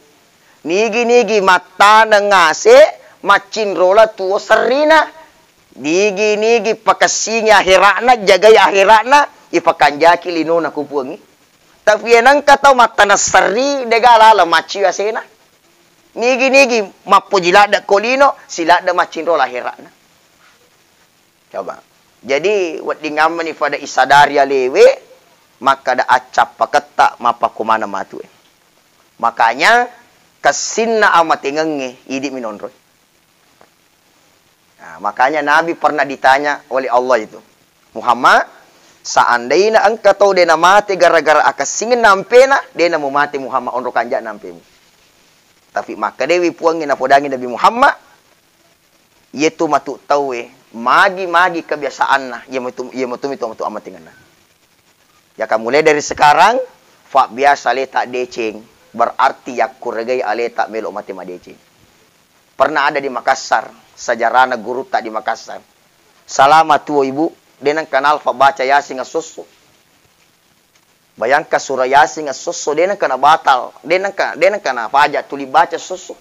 Nigi-nigi mattaneng ase, maccinrola tuo serrina. Nigi-nigi pakessingi ahera'na, jagai ahera'na, ipakanjaki linona ku puangngi. Tapi enengka tau mattana serri, dega laleng macciwi asena. Nigi-nigi mappoji ladde ko lino, siladde maccinro lahera'na. Coba. Jadi, wedding ammani pada isadari alewe, makkada accappaketta mappakumana matue. Makanya, kessinna amatengengnge, idi minonroi. Nah, makanya Nabi pernah ditanya oleh Allah itu, "Muhammad, seandaina engka tau dena mate gara-gara akessingenna ampena, dena mumate Muhammad, onro kanja nampemu." Tapi makkedewi Puangnge napodangi Nabi Muhammad, "Iyetu matu tauwe, magi-magi kebiasaanna, iyemutu, iyemutu mitu matu amatengenna." Jaka mulai dari sekarang, fabbiasa aleta deceng, berarti yakkuregai aleta melo mate madeceng. Pernah ada di Makassar, sejarahna gurutta di Makassar. Salama tuo ibu, deneng kenal fa baca Yasin assosso. Bayangkan surah Yasin assosso, deneng kena batal, deneng ke, deneng kena faja tuli baca assosso.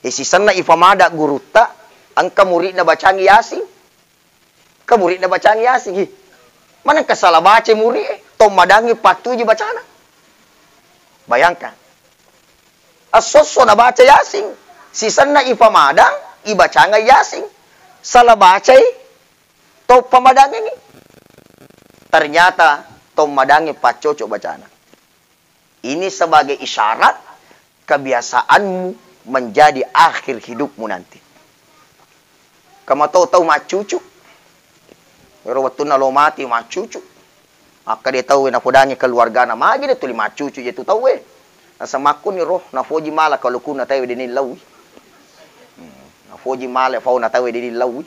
E sisenna ifamada gurutta, engka muridna bacangi Yasin. Ke muridna bacangi Yasin, hi. Manengka salah baca murid e, tong madangi pattuji bacana. Bayangkan. Assosso nabaca Yasin, sisenna ifamadang, ibacangai Yasin. Salah bacai, tong pamadangengi. Ternyata tong madangi paccoco bacana. Ini sebagai isyarat kebiasaanmu menjadi akhir hidupmu nanti. Kamu tahu-tahu maccucu. Ero wettunna lo mati maccucu. Akka de tau napodangi keluargana magi de tuli maccucu je tu tau e. Nasamakkuni roh nafoji mala kalau kuna tau de nillaui. Hmm, nafoji mala fauna tau de nillaui.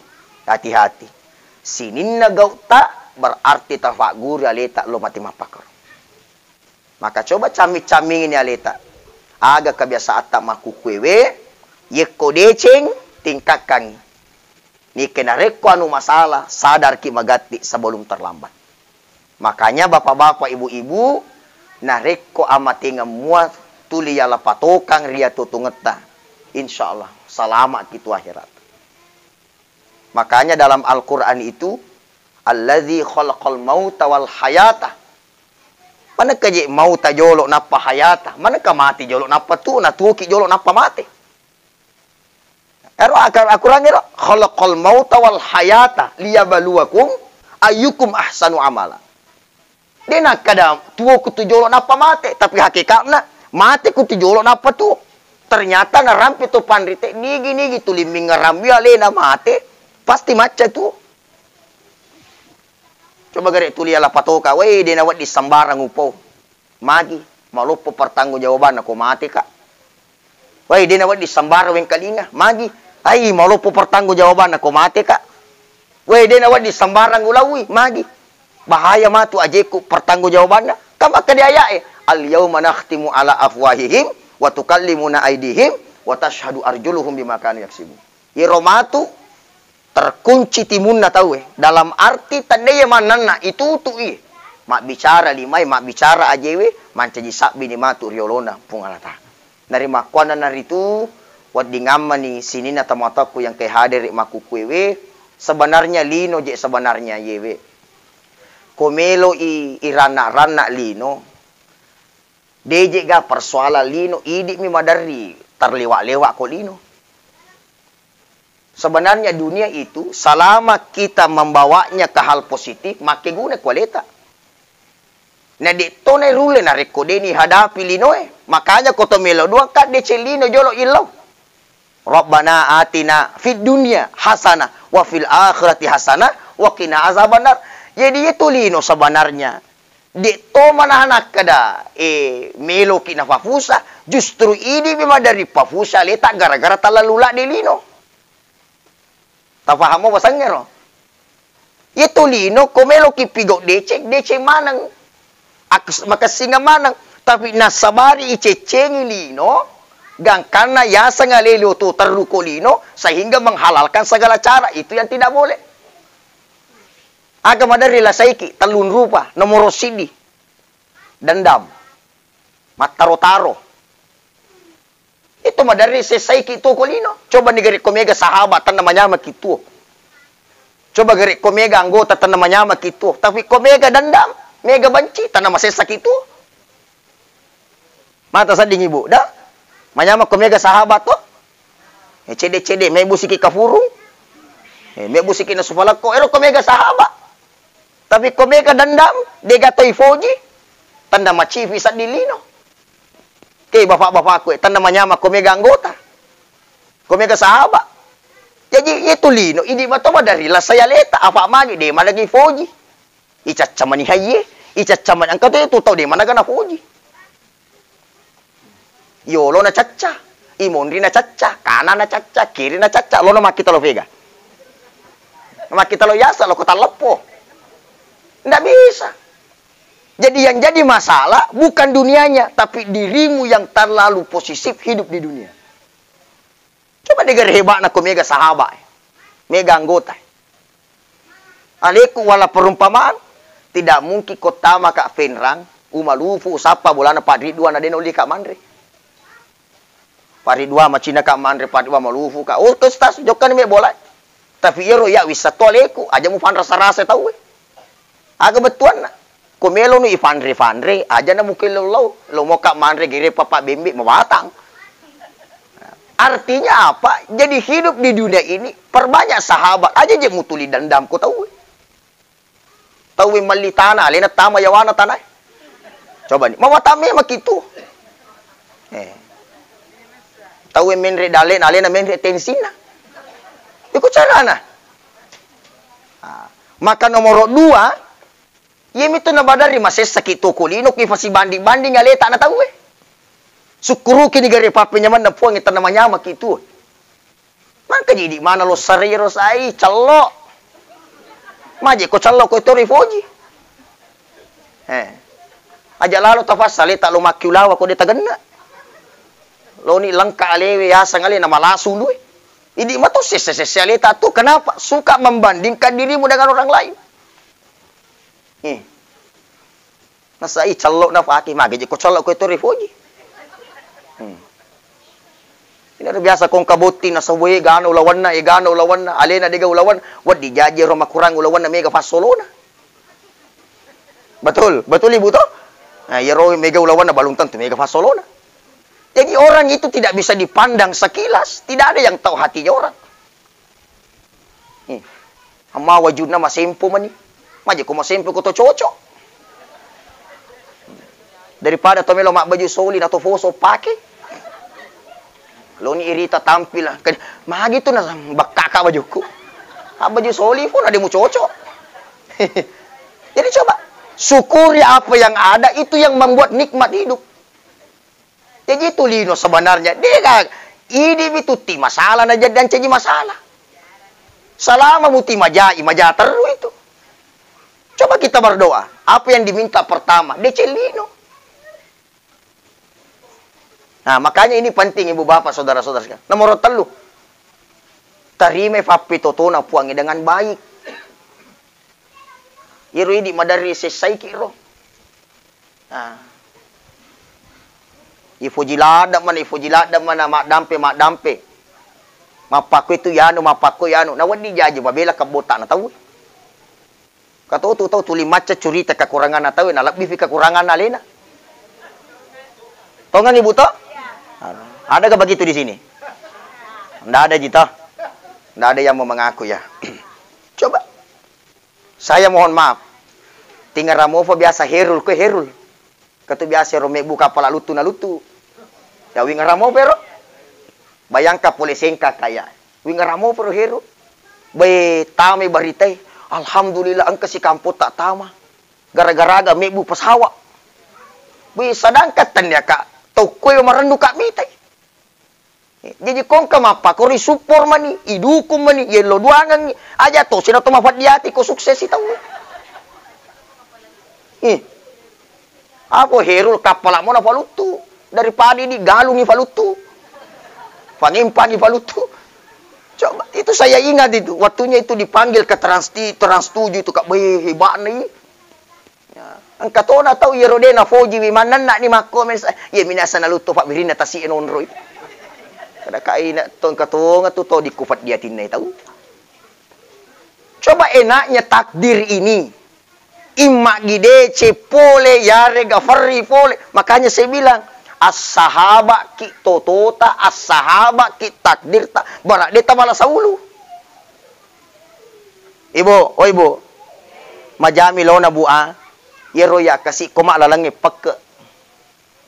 Hati-hati. Sininna gauta berarti tafagguri aleta lo mati mappakaro. Maka coba camming-cammingini aleta. Aga kebiasaatta makkukkuewe, yekko deceng, tingkakkangi. Nike narekko anu masalah, sadarki magatti sebelum terlambat. Makanya bapak-bapak, ibu-ibu, narekko amatengeng mua tuli yala patokang ri atotongetta, insya Allah salama'ki tu akhirat. Makanya dalam Al-Quran itu, "Alladzi khalaqal mauta wal hayata." Manengka je mauta jolo nappa hayata, manengka mate jolo nappa tu, natuoki jolo nappa mate. Ero akar akurang ero, "Khalaqal mauta wal hayata liyabluwakum ayyukum ahsanu amala." De nakkada tuo kutu jolo nappa mate, tapi hakikatna mate kutu jolo nappa tuo. Ternyata narampe to panrite, nigi-nigi tuli mingngarambi alena mate, pasti macca tuo. Coba gare tuli ala patoka, wei de nawedding sembarang upau. Magi, maloppo pertanggungjawabanna ko mate ka. Wai, de nawedding sembara wengkalinga, magi. Ai, maloppo pertanggungjawabanna ko mate ka. Wai, de nawedding sembarang ulaui, magi. Bahaya matu ajeku pertanggungjawabanna. Kan makkeda aya'e, "Al yauma nakhtimu ala afwahihim wa tukallimuna aidihim wa tashhadu arjuluhum bima kanu yaksibun." Iyero matu terkunci timunna tauwe, dalam arti tenniye mannanna itutu'i. Mabbicara limae, mabbicara ajewe, mancaji sabbini matu riolona Puang Allah Ta'ala. Narimakkuannanaritu, weddingammani sininna tomatoakku yang ke hadere makkukkuewe, sebenarnya lino je sebenarnya yewe. Ko meloi iranna-ranna lino, dejega persoalan lino, idi'mi maderri terlewat-lewat ko lino. Sebenarnya dunia itu, selama kita membawanya ke hal positif, makkeguna kualeta. Na de to nairulle narekko de nihadapi linoe. Makanya ko to melo doang ka deceng lino jolo illau. Rabbana atina fid dunya hasanah wa fil akhirati hasanah wa qina azabannar. Jadi itu lino sebenarnya. De to manaha nakkeda, eh, meloki nafafusa, justru idi'mi maderri pafusa aleta gara-gara talalu ladde lino. Tafahammo pasangngero? Iyatu lino ko meloki pigau deceng, deceng maneng. Ak-, makessingeng maneng. Tapi nassabari iceccengi lino, gangkanna yaseng ale lio to terru ko lino, sehingga menghalalkan segala cara. Itu yang tidak boleh. Aga maderri lasaiki, tellung rupa, nomoro siddi. Dendam. Mattaro-taro. Itu maderri sessaiki tuo ko lino. Coba ni gare ko mega sahabat, tenna manyamaki tuo. Coba gare ko mega anggota, tenna manyamaki tuo. Tapi ko mega dendam, mega benci, tenna masessaki tuo. Mata sedding ibu, dah. Manyameng ko mega sahabat to. Eh, cede-cede, mebbu siki kafurung. Eh, mebbu siki nasu falekko. Ero ko mega sahabat. Tapi ko mega dendam, dega toi foji. Tanda macifi sedding lino. Ke bapak-bapakku, eh, tanda manyameng ko mega anggota. Ko mega sahabat. Jadi, itu lino, idi matoba dari lasai aleta, apa magi de malagi foji. Icacca mani hayye, icacca mani engka tu, tu tau de managa nafoji. Yolo na cacca, imonri na cacca, kana na cacca, kiri na cacca, lo na makkita lo fega. Makkita lo yasa lo ko talleppo. Ndak bisa. Jadi yang jadi masalah bukan dunianya, tapi dirimu yang terlalu posesif hidup di dunia. Coba degare hebatna ko mega sahabat, mega anggota. Aleku wala perumpamaan, tidak mungkin ko tama ka Fenrang, umalufu usappa bolana Pak Ridwan na de nolli ka manre. Pak Ridwan macina ka manre, Pak Ridwan malufu ka. Oh, ke stas, jokkani me bola. Tapi iyaro iya wissatto aleku, aja mufanrasa-rasa tauwe. Aga bettuanna? Ko melonu ifanre-fanre, aja na mukello lao, lo moka manre gere papa bembe mawatang. Artinya apa? Jadi hidup di dunia ini, perbanyak sahabat, aja je mutuli dendam ko tauwe. Tauwe melli tanah, alena tama yawana tanah. Coba ni, mawatang memang kitu. Eh. Tauwe menre dalena, alena menre tensinna. Iko carana. Ah. Maka nomor dua, iyemitu nabadarri masessaki toko lino, ki fasibanding-banding aleta na tauwe. Sukkuruki ni gare pappenyamenna Puang, tenna manyamaki tu. Mangka jadi mana lo sarero sai, cello. Maje ko cello ko tori foji. Eh. Aja lalo tafassa leta lo makki ulawa ko de tagenna. Loni lengka alewe yaseng ale na malasu lue. Idi mato sesse-sesse aleta tu. Kenapa? Suka membandingkan dirimu dengan orang lain. Eh. Nasai cello na faki, mage je ko cello ko itu rifoji. Hmm. Ini ada biasa kong kabotti na sawe gano ulawanna, e gano ulawanna, alena dega ulawan, waddi jaji ro makurang ulawanna mega fassolona. Betul, betul Ibu toh? Nah, iyaro mega ulawanna balum tentu mega fassolona. Jadi orang itu tidak bisa dipandang sekilas, tidak ada yang tahu hatinya orang. Eh, amma wajunna masempo mani. Maje ko masempo ko to cocok. Daripada to melo mabbaju soli na to foso pake. Loni irita tampil. Ke-, magi tu na bekkaka bajuku. Mabbaju soli pun ada mu cocok. Jadi coba syukuri apa yang ada, itu yang membuat nikmat hidup. Jadi itu lino sebenarnya. Dega, idi mi tutti masalah na jadi ancaji masalah. Selama muti majai, maja terru itu. Coba kita berdoa. Apa yang diminta pertama? Deceng lino. Nah, makanya ini penting Ibu Bapak, saudara-saudara sekalian. Nomor tellu. Tarimai fappitotona Puangnge dengan baik. Iyaro idi maderri sessaiki ro. Nah. Ifoji ladde mana, ifoji ladde mana, maddampe, maddampe. Mappakko itu yanu, mappakko yanu. Na wedding jaji mabela kebbota na tau. Kato tu tau tuli macca curita kekuranganna tau, na lebbi fi kekuranganna alena. Tongang Ibu to? Ada gak begitu di sini? Ndak ada ji toh? Ndak ada yang mau mengaku ya. Coba. Saya mohon maaf. Tingara mofa biasa Herul, ko Herul. Katu biasa ro mebbu kapala luttu na luttu. Ya wingara mofa ro. Bayangkan pole sengka kaya. Wingara mofa ro Herul. Be tame baritai. Alhamdulillah engka si kampota tama. Gara-gara ga mebbu pesawat. Be sedangkan tania ka tau koe marendu ka mitai. Jaji kongka mappakko ri support mani, idukung mani, yello duangengngi, aja tosi na to mafaddiati ko sukses i tau. Ih. Apo Herul kappala mo nafaluttu, daripada idi galungi faluttu. Fangimpangi faluttu. Coba, itu saya ingat itu, waktunya itu dipanggil ke Trans, Trans tujuh itu, Kak. Weh, hebatna i. Ya, engka tona tau iyaro de nafojiwi mannenna'ni makkomen sa, iya minasa naluttu fabbirinna tasi e nonroi. Kada kaina to engka tonga tu to dikku faddiatinna tau. Coba enaknya takdir ini. Imma gidece pole, yarega ferri pole. Makanya saya bilang, Assahaba'ki totota, assahaba'ki takdirta, bara de tamalasa ulu. Ibu, oh ibu, majami lona bu a, yero ya kasi ko malalangnge pekke.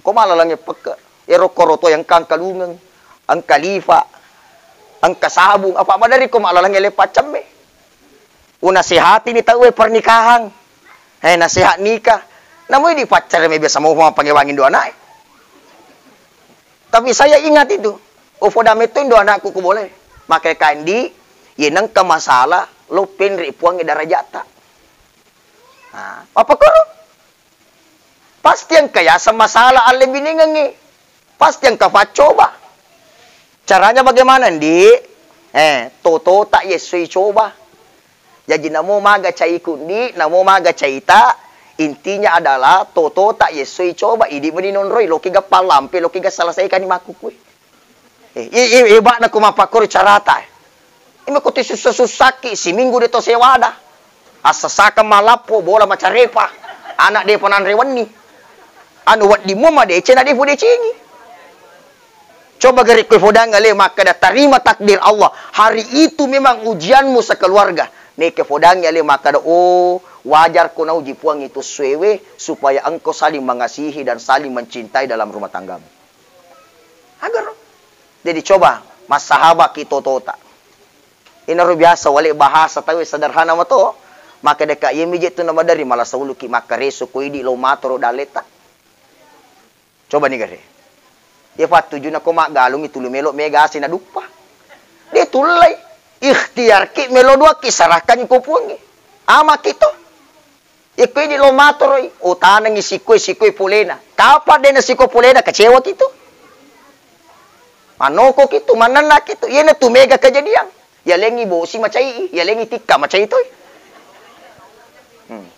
Ko malalangnge pekke. Yero koro to yang kang kalungeng, engka lifa, engka sabung, apa madari ko malalangnge le paccemme. Unasehatini tauwe pernikahan. Eh, nasehat nikah. Namui di paccare me biasa mau pangewang indo anak. Tapi saya ingat itu. Oh, foda metto indo anakku ku boleh. Maka kandi, ye nengka masalah, lo penre puangnge darajata. Nah, apa koro? Pasti engka yaseng masalah allebinengengnge. Pasti engka faccoba. Caranya bagaimana, Ndi? Eh, totota yessoi coba. Jaji namo maga caiku, Ndi, namo maga caita, intinya adalah totota yessoi coba, idi meni nonroi, loki ga pallampe, loki ga selesaikan makkukue. Eh, i, i, ibakna ko mappakkoro carata. Ime ko tisussa-sussakki, siminggu de to sewada. Assasakang malappo, bola macarepa. Anak depa nanre wenni. Anu wedding mua madeceng, na defu decengi. Coba gare ko fodang ale makkeda tarima takdir Allah. Hari itu memang ujianmu sekeluarga. Neke fodang ale makkeda, oh, wajar ko nauji Puang itu suewe supaya engkau saling mengasihi dan saling mencintai dalam rumah tanggamu. Agaro. Jadi coba massahabaki totota. Inaro biasa wale bahasa tauwe sederhana mato. Maka deka iye mije tu namadari malasa uluki makkareso ko idi lo matoro daleta. Coba ni gare. Iye fattujuna ko maggalungi tulu melo mega ase na duppa. De tullai. Ikhtiarki melo duaki serahkan ko puangi. Amaki to. Ikko idi lo matoroi, utanengi sikoi, sikoi polena. Kapa de na siko polena, kecewa kitu. Manoko kitu, manenna kitu. Iyana tu mega kejadian. Yalengi bosi macai, yalengi tikka macai toi. Hmm.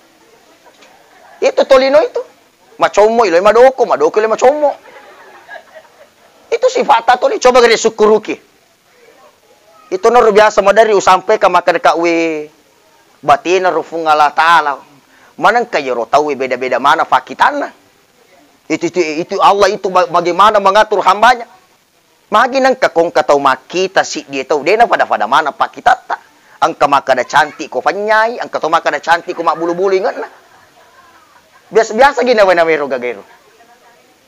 Itu tolino itu. Macommo ilo madoko, madoko ilo macommo. Itu sifatta toli, coba gare sukkuruki. Itu naro biasa madari usampaikan makkeda ka we batena ro Fuang Allah Ta'ala. Manengka yero tauwe beda-beda mana fakitanna. Itu, itu, itu Allah itu ba-, bagaimana mengatur hambanya. Magi nengka kongka tau makkita siddi tau dena pada-pada mana pakitatta. Engka makkeda cantik ko fanyai, engka to makkeda cantik ko mabbulu-bulu ingetna. Biasa-biasa gina wena wero gagero.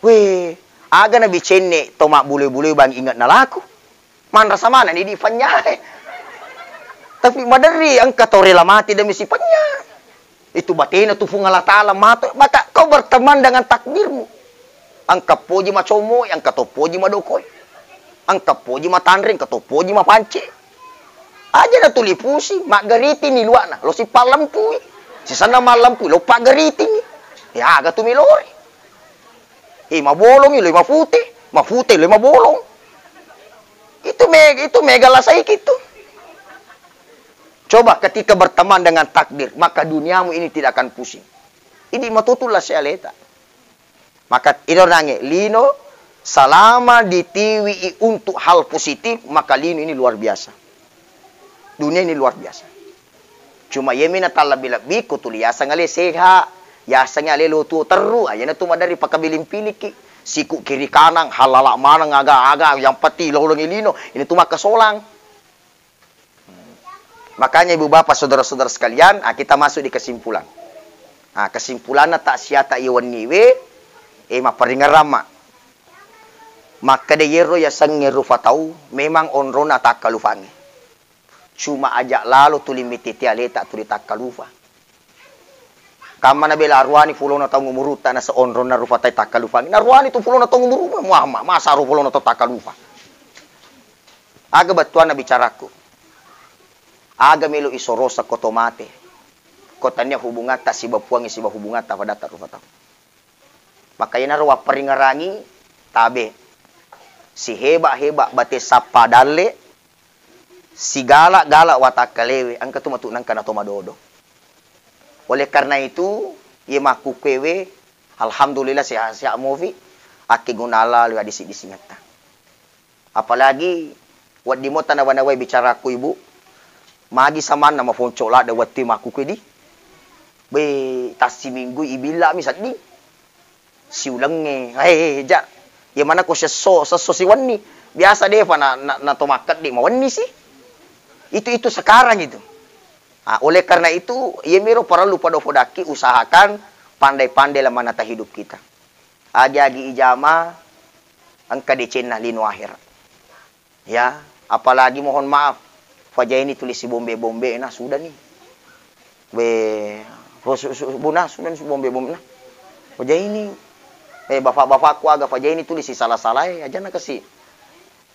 Weh, aga na bicenne to mabbulu-bulu bang ingetna laku. Manrasa maneng ni di fanyai. Tapi maderri engka tau rela mati demi si fanyai. Itu batena tu Fuang Allah Ta'ala mato. Maka kau berteman dengan takdirmu. Engka poji macomoi, engka to poji madokoi. Engka poji matanre, engka to poji mapance. Aja na tuli pusi, maggariting ni luakna, lo si pallempui. Sisenna mallempui, lo paggariting. Ya, aga tu milori. Eh, mabolongi lo mafute, mafute lo mabolong. Itu me-, itu mega lasai kitu. Coba ketika berteman dengan takdir, maka duniamu ini tidak akan pusing. Idi matutu la sealeta. Maka ino nange lino selama ditiwi untuk hal positif, maka lino ini luar biasa. Dunia ini luar biasa. Cuma iyemi natallebbi-lebbi ko tuli yaseng ale seha, yaseng ale lo tuo terru, ayana tu madari pakabiling-piliki. Siku kiri kanang, halala maneng aga-aga, yang penting lolongi lino, ini tu makkasolang. Makanya ibu bapak saudara-saudara sekalian, ah, kita masuk di kesimpulan. Ah, kesimpulanna tak siata iwenniwe, eh, mapparingerang ma. Makkeda yero yasengnge rufa tau, memang onrona takkalufangnge. Cuma ajak lalo tuli mititi aleta tuli takkalufa. Kamma nabela aruani fulona taung umurutta nasa onronna rufa tai takkalufangnge. Naruani tu fulona taung umuru Muhammad, masa ro fulona tau takkalufa. Aga bettuanna bicaraku? Aga melo isorosa ko to mate? Ko tania hubungatta siba puangnge siba hubungatta padatta rufa tau. Maka iyanaro wapparingerangi tabe. Siheba-heba bate sappa dalle, sigala-gala watakkalewe, engka tu matu nengka nato madodo. Oleh karena itu, iye makkukkuewe, alhamdulillah sehat-sehat mofi, akkeguna Allah lewat disi-disingetta. Apalagi wedding mo tanawa-nawai bicaraku, Ibu. Magi samanna mafonco ladde wettu makkukkue di. Be, tassiminggu ibilla mi sedding. Siulengnge, eh, ja. Iya mana ko sesso, sesso siwenni. Biasa defa na, na, na to makkeddi mawenni si. Itu, itu sekarang itu. Ah, oleh karena itu, iya miro parellu podo-podakki usahakan pandai-pandai la menata hidup kita. Agi-agi ijama engka decenna lino akhirat. Ya, apalagi mohon maaf, fajaini tuli sibombe-bombe na sudah nih. We, su-, su-, buna sudah nih sibombe-bombe na. Fajaini, eh, bapak-bapakku aga fajaini tuli sisala-salae, aja na kasi.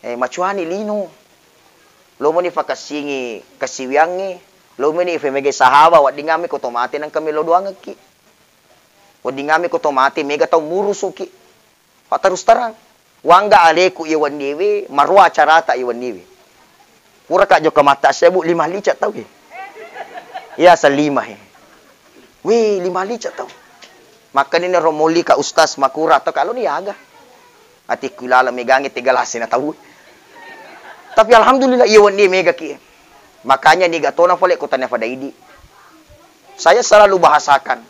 Eh, macuani lino. Lo meni fakassingi kasiwiangnge, lo meni ifemege sahawa, waddingammi ko to mate nangka melo doangekki. Weddingammi ko to mate mega tau murusuki. Fa terus terang. Wangga aleku iya wenniewe, marua acarata iya wenniewe. Puraka jokka matta sebu lima lica tau e. Iya salima he. Wih, lima lica tau. Makanya ini romoli ka ustaz makura atau kalau ni aga. Atikku lala megangi tiga lasi na tau. Tapi alhamdulillah iya wennie mega ki. Makanya niga tona fale ko tanya pada idi. Saya selalu bahasakan,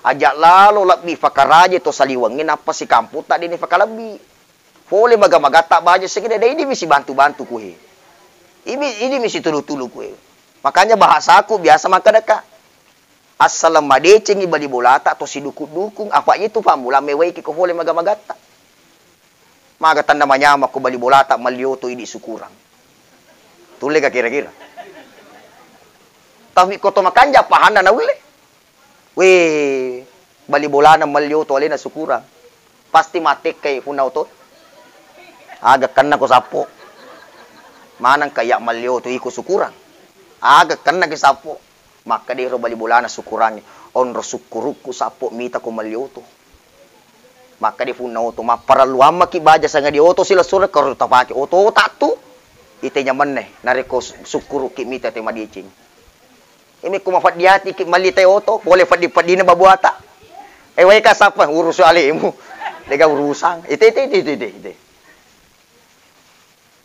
aja lalo lebbi fakaraje to saliwengnge nappa sikamputta dini fakalebbi. Fole maga-magatta baja segede dai idi misi bantu-bantu kuhe. Ibi, idi misi tulu-tulu kuhe. Makanya bahasaku biasa makkadaka, assaleng madecengi bali bolata to sidukung-dukung, apa itu pammula mewaiki ko fole maga-magatta. Maga tanna manyameng ko bali bolata malli oto idi sukurang. Tulle ga kira-kira? Tapi ko to makanja pahanna naulle. Weh, bali bolana malli oto alena sukurang. Pasti mattekkai punna oto. Aga kenna ko sappo. Maneng ka iya malli oto iko sukurang. Aga kenna ki sappo. Makkeda ero bali bolana sukurangnge, onro sukkurukku sappo mita ko malli oto. Makkeda punna oto, mapparelluang maki baja sangadi oto silessureng karo tapake oto otak tu. Ite nyamanne, narekko su-, sukkurukki mita te madeceng. Imi ko mafaddiatiki malli te oto, pole faddi-faddina babuata. Eh, wae ka sappa urusu alemu. Dega urusang. Ite, ite, ite, ite, ite.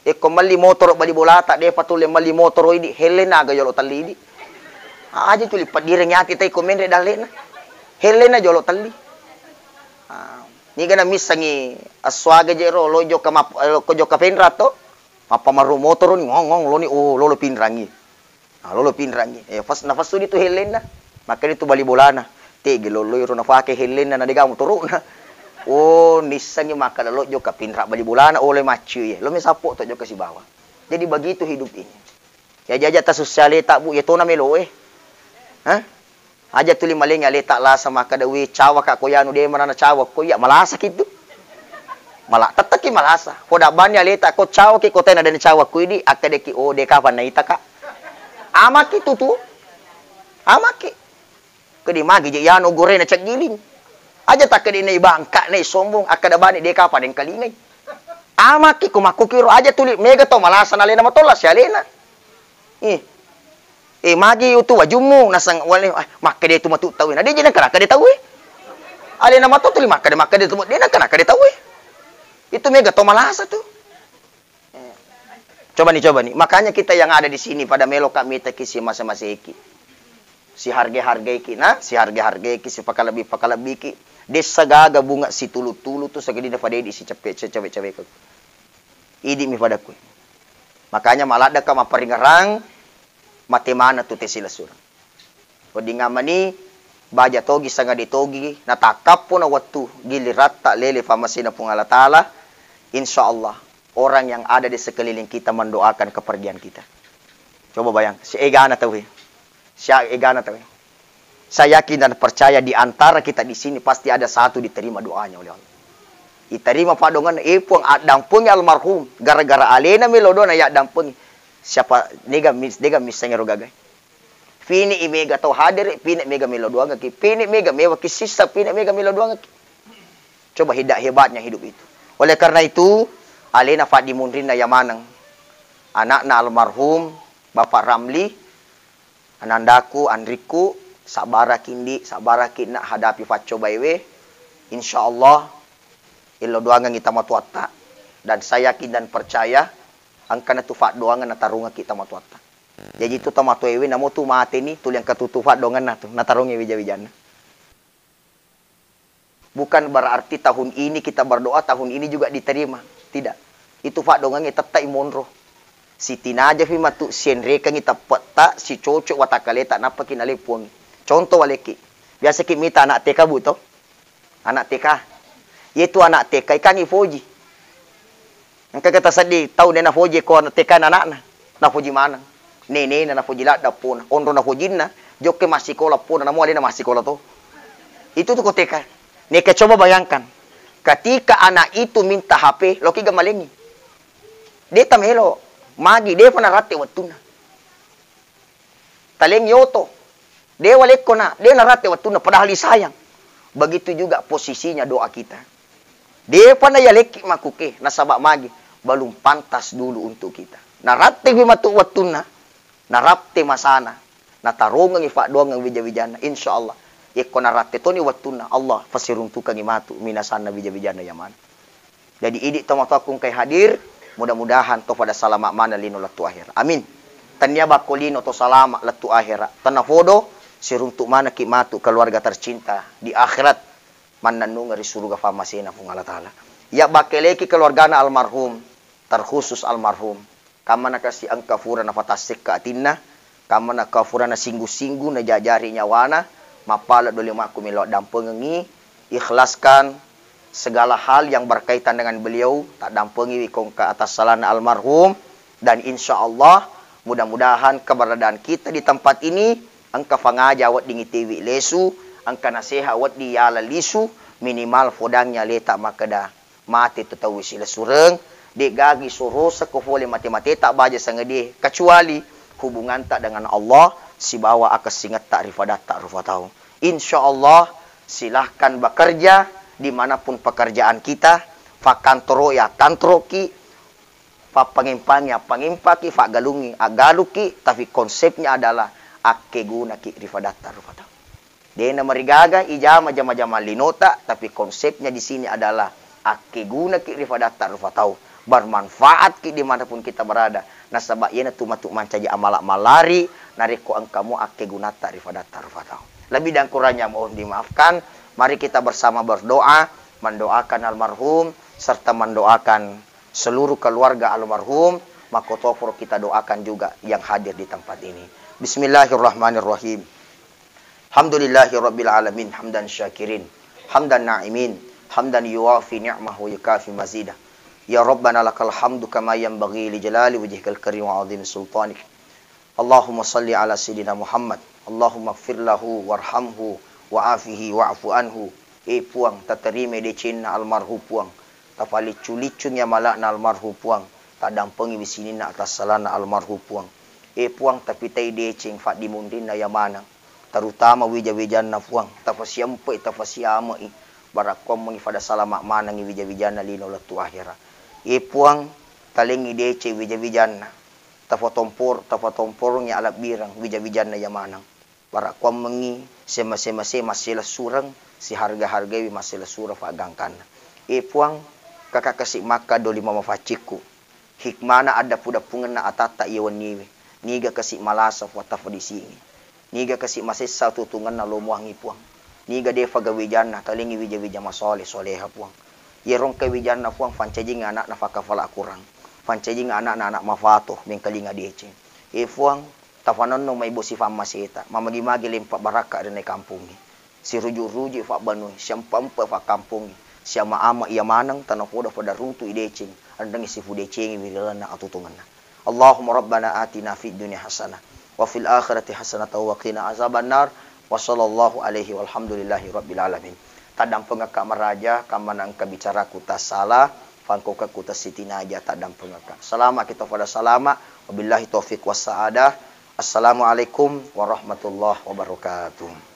Ekko melli motoro bali bolata, depa tulle melli motoro idi, hellena aga jolo telli idi. Aja tuli paddireng ati tai ko menre dallena. Hellena jolo telli. Ah, niga na missengi assuaga je ro, lo jokka map-, lo ko jokka penra to. Mappamaru motoro ni, ngong, ngong, lo ni, oh, lolo pinrangi. Nah, lolo pinrangngi. Eh, fas-, nafassu ditu hellenna. Makkeda tu bali bolana. Tege lollo iro nafake hellenna na dega motoro'na. Oh, nissengi makkeda lo jokka pinra bali bolana, oleh maccu ye. Lo mi sappo to jokka sibawa. Jadi begitu hidup ini. Ya jaja tasussa aleta, Bu, ya tona melo eh. Hah? Aja tuli malengi aleta lasa makkeda, "Wi, cawa ka ko yanu de manana cawa ko iya," malasa kitu. Mala tetteki malasa. Ko dabbani aleta ko cawa ki ko tena dena cawa ko idi, akkedeki, "Oh, de kapan naita ka." Amaki tutu. Amaki. Kedi magi je yanu gorena ceggiling. Aja takkedi nei bangka, nei sombong, akkeda bani de kapan dengkalingai. Amaki ko makkukiro aja tuli mega to malasa na alena matolla si alena. Eh. Eh, magi utu wajummu nasang wale, ah, makkeda tu matu tau. Na de je nangka nakkeda tau. Alena matu tuli makkeda, makkeda tu de nangka nakkeda tau. Itu mega to malasa tu. Eh. Coba nih, coba nih. Makanya kita yang ada di sini pada melo ka mitaki si masa-maseki. Si harga-hargaiki, nah, si harga-hargaiki, si pakalebbi-pakalebbiki. Dessa gaga bunga si tulu-tulu tu sagedina fadedi si ceppe, cewe-cewe. Idi mi fadakku. Makanya maladde ka mapparingerang mate mana tu te silessureng. Wedding ammani baja togi sangadi togi natakkappo na wettu giliratta lele fammasena Puang Allah Taala, insya Allah orang yang ada di sekeliling kita mendoakan kepergian kita. Coba bayang, si egana tauwe. Sia egana tauwe. Saya yakin dan percaya di antara kita di sini pasti ada satu diterima doanya oleh Allah. Diterima padongan, eh Puang, addampengi almarhum. Gara-gara alena melo doa na yaddampengi. Siapa nega mis-, nega missengi ro gagai. Pini i mega tau hadere, pini mega melo doangaki, pini mega mewaki sissa, pini mega melo doangaki. Coba hidda hebatnya hidup itu. Oleh karena itu, alena faddi munrinna yamaneng. Anakna almarhum Bapak Ramli, anandaku, anrikku, sabbaraki ndi, sabbaraki nak hadapi faccobaewe. Insya Allah, illo doangengi tamatuatta. Dan saya yakin dan percaya, engkana tu faddoangeng natarungaki tamatuatta. Jaji tu tomatoewe namo tu mateni tuli engka tutu faddoangenna tu natarungi wija-wijanna. Bukan berarti tahun ini kita berdoa, tahun ini juga diterima. Tidak. Itu faddongengnge tettai monro. Sitinajafi matu sienrekengngi teppetta, sicocok watakaleta, nappaki nalai puangngi. Contoh walekki. Biasaki mita anak T K, Bu, to? Anak T K. Yetu anak T K ikangngi foji. Engka kita seddi tau de nafoji ko T K na anakna. Nafoji maneng. Nenena nafoji ladda pona. Onro nafojinna, jokke massikola pona, namo alena massikola to. Itu tu ko T K. Neke coba bayangkan. Ketika anak itu minta H P, loki ga malengi. De tamelo. Magi, defa naratte wettunna. Taleng yoto. De walekko na, de naratte wettunna padahal disayang. Begitu juga posisinya doa kita. Defa na yalekki makuke, nasaba magi, belum pantas dulu untuk kita. Naratte wi matu wettunna, naratte masana, natarongengi faddoangeng wija-wijanna. Insya Allah, yekko naratte toni wettunna, Allah fasiruntukangi matu minasanna wija-wijanna yamana. Jadi, idi tomatoakku engkai hadir, mudah-mudahan to pada salama maneng lino lettu akhera. Amin. Tania bakko lino to salama lettu akhera. Tanafodo, siruntuk manekki matu keluarga tercinta di akhirat. Mannennungeng ri suruga fammasena Puang Allah Ta'ala. Ya bakkeleki keluargana almarhum, terkhusus almarhum. Kammana kasi engka fura nafatassekka atinna, kammana ka fura nasinggu-singgu, najajari nyawana, mappala doli makku melo dampengengi, ikhlaskan segala hal yang berkaitan dengan beliau, taddampengiwi ko engka atas salana almarhum, dan insya Allah, mudah-mudahan keberadaan kita di tempat ini, engka fangaja wedding itewi lesu, engka naseha wedding yala lisu, minimal fodangnya leta makkeda, mate tu tauwe silessureng, de'gagi sorosekko fole mate-mateta baja sangedie, kecuali hubunganta dengan Allah sibawa akessingetta ri fadatta rufa tau. Insya Allah, silahkan bekerja dimanapun pekerjaan kita, fakkantoro ya kantoroki, fappangempangi appangempaki, faggalungi aggalukki, tapi konsepnya adalah akkegunaki ri fadatta rufa tau. Dena marigaga ijama jama-jama linota, tapi konsepnya di sini adalah akkegunaki ri fadatta rufa tau, bermanfaatki dimanapun kita berada. Nasaba iyanatu matu mancaji amala mallari narekko engkamu akkegunatta ri fadatta rufa tau. Lebih dan kurangnya mohon dimaafkan. Mari kita bersama berdoa, mendoakan almarhum serta mendoakan seluruh keluarga almarhum. Makkotoparo kita doakan juga yang hadir di tempat ini. Bismillahirrahmanirrahim. Alhamdulillahi rabbil alamin, hamdan syakirin, hamdan na'imin, hamdan yuwafi ni'mahu wa yukafi mazidah. Ya Rabbana lakal hamdu kama yanbaghi li jalali wajhikal karim wa azim sultanik. Allahumma salli ala sayyidina Muhammad. Allahumma ighfir lahu warhamhu wa afihi wa'fu anhu. E Puang, tatarima decenna almarhum Puang. Tafaliccu-liccungi amala'na almarhum Puang. Taddampengiwi sininna atas salana almarhum Puang. E Puang, tapitai deceng faddimunrinna yamaneng. Terutama wija-wijanna Puang, tafasiampe'i, tafasiame'i, barakkuammengi fada salama manengi wija-wijanna lino lettu akhera. E Puang, talengi deceng wija-wijanna, tafatompor-, tafatomporongi alabbireng wija-wijanna yamaneng. Barakkuammengi sema-sema se masselessureng, siharga-hargaiwi masselessureng faggangkanna. E Puang, kaka kasi makka doli mamafaccikku. Hikmana addappu-dappungenna atatta iya wenniwe. Niga kasi malasa Puang tafadisingi. Niga kasi masessa tutungenna lomoangngi Puang. Niga defa gawijanna talengi wija-wija masole soleha Puang. Iyaro engka wijanna Puang fancajingi anakna fakkafala akurang. Fancajingi anakna anak mafato mengkalinga deceng. E Puang, tafanonno mai bosi fammaseta. Mamagi-magi lempa barakka ri nai kampungnge. Siruju-ruju fabbanue, siampa-ampa fakkampongnge, siama-ama iya maneng tanapoda pada runtu i deceng, enrengngi sifudecengiwi ri lalenna atutungenna. Allahumma rabbana atina fid dunya hasanah, wa fil akhirati hasanah wa qina azabannar, wa sallallahu alaihi walhamdulillahi rabbil alamin. Taddampengekka maraja, kammana engka bicaraku tassala, fangkaukekku tassitinaja, taddampengekka. Salama kita pada salama, wabillahi taufiq wassaadah. Assalamualaikum warahmatullahi wabarakatuh.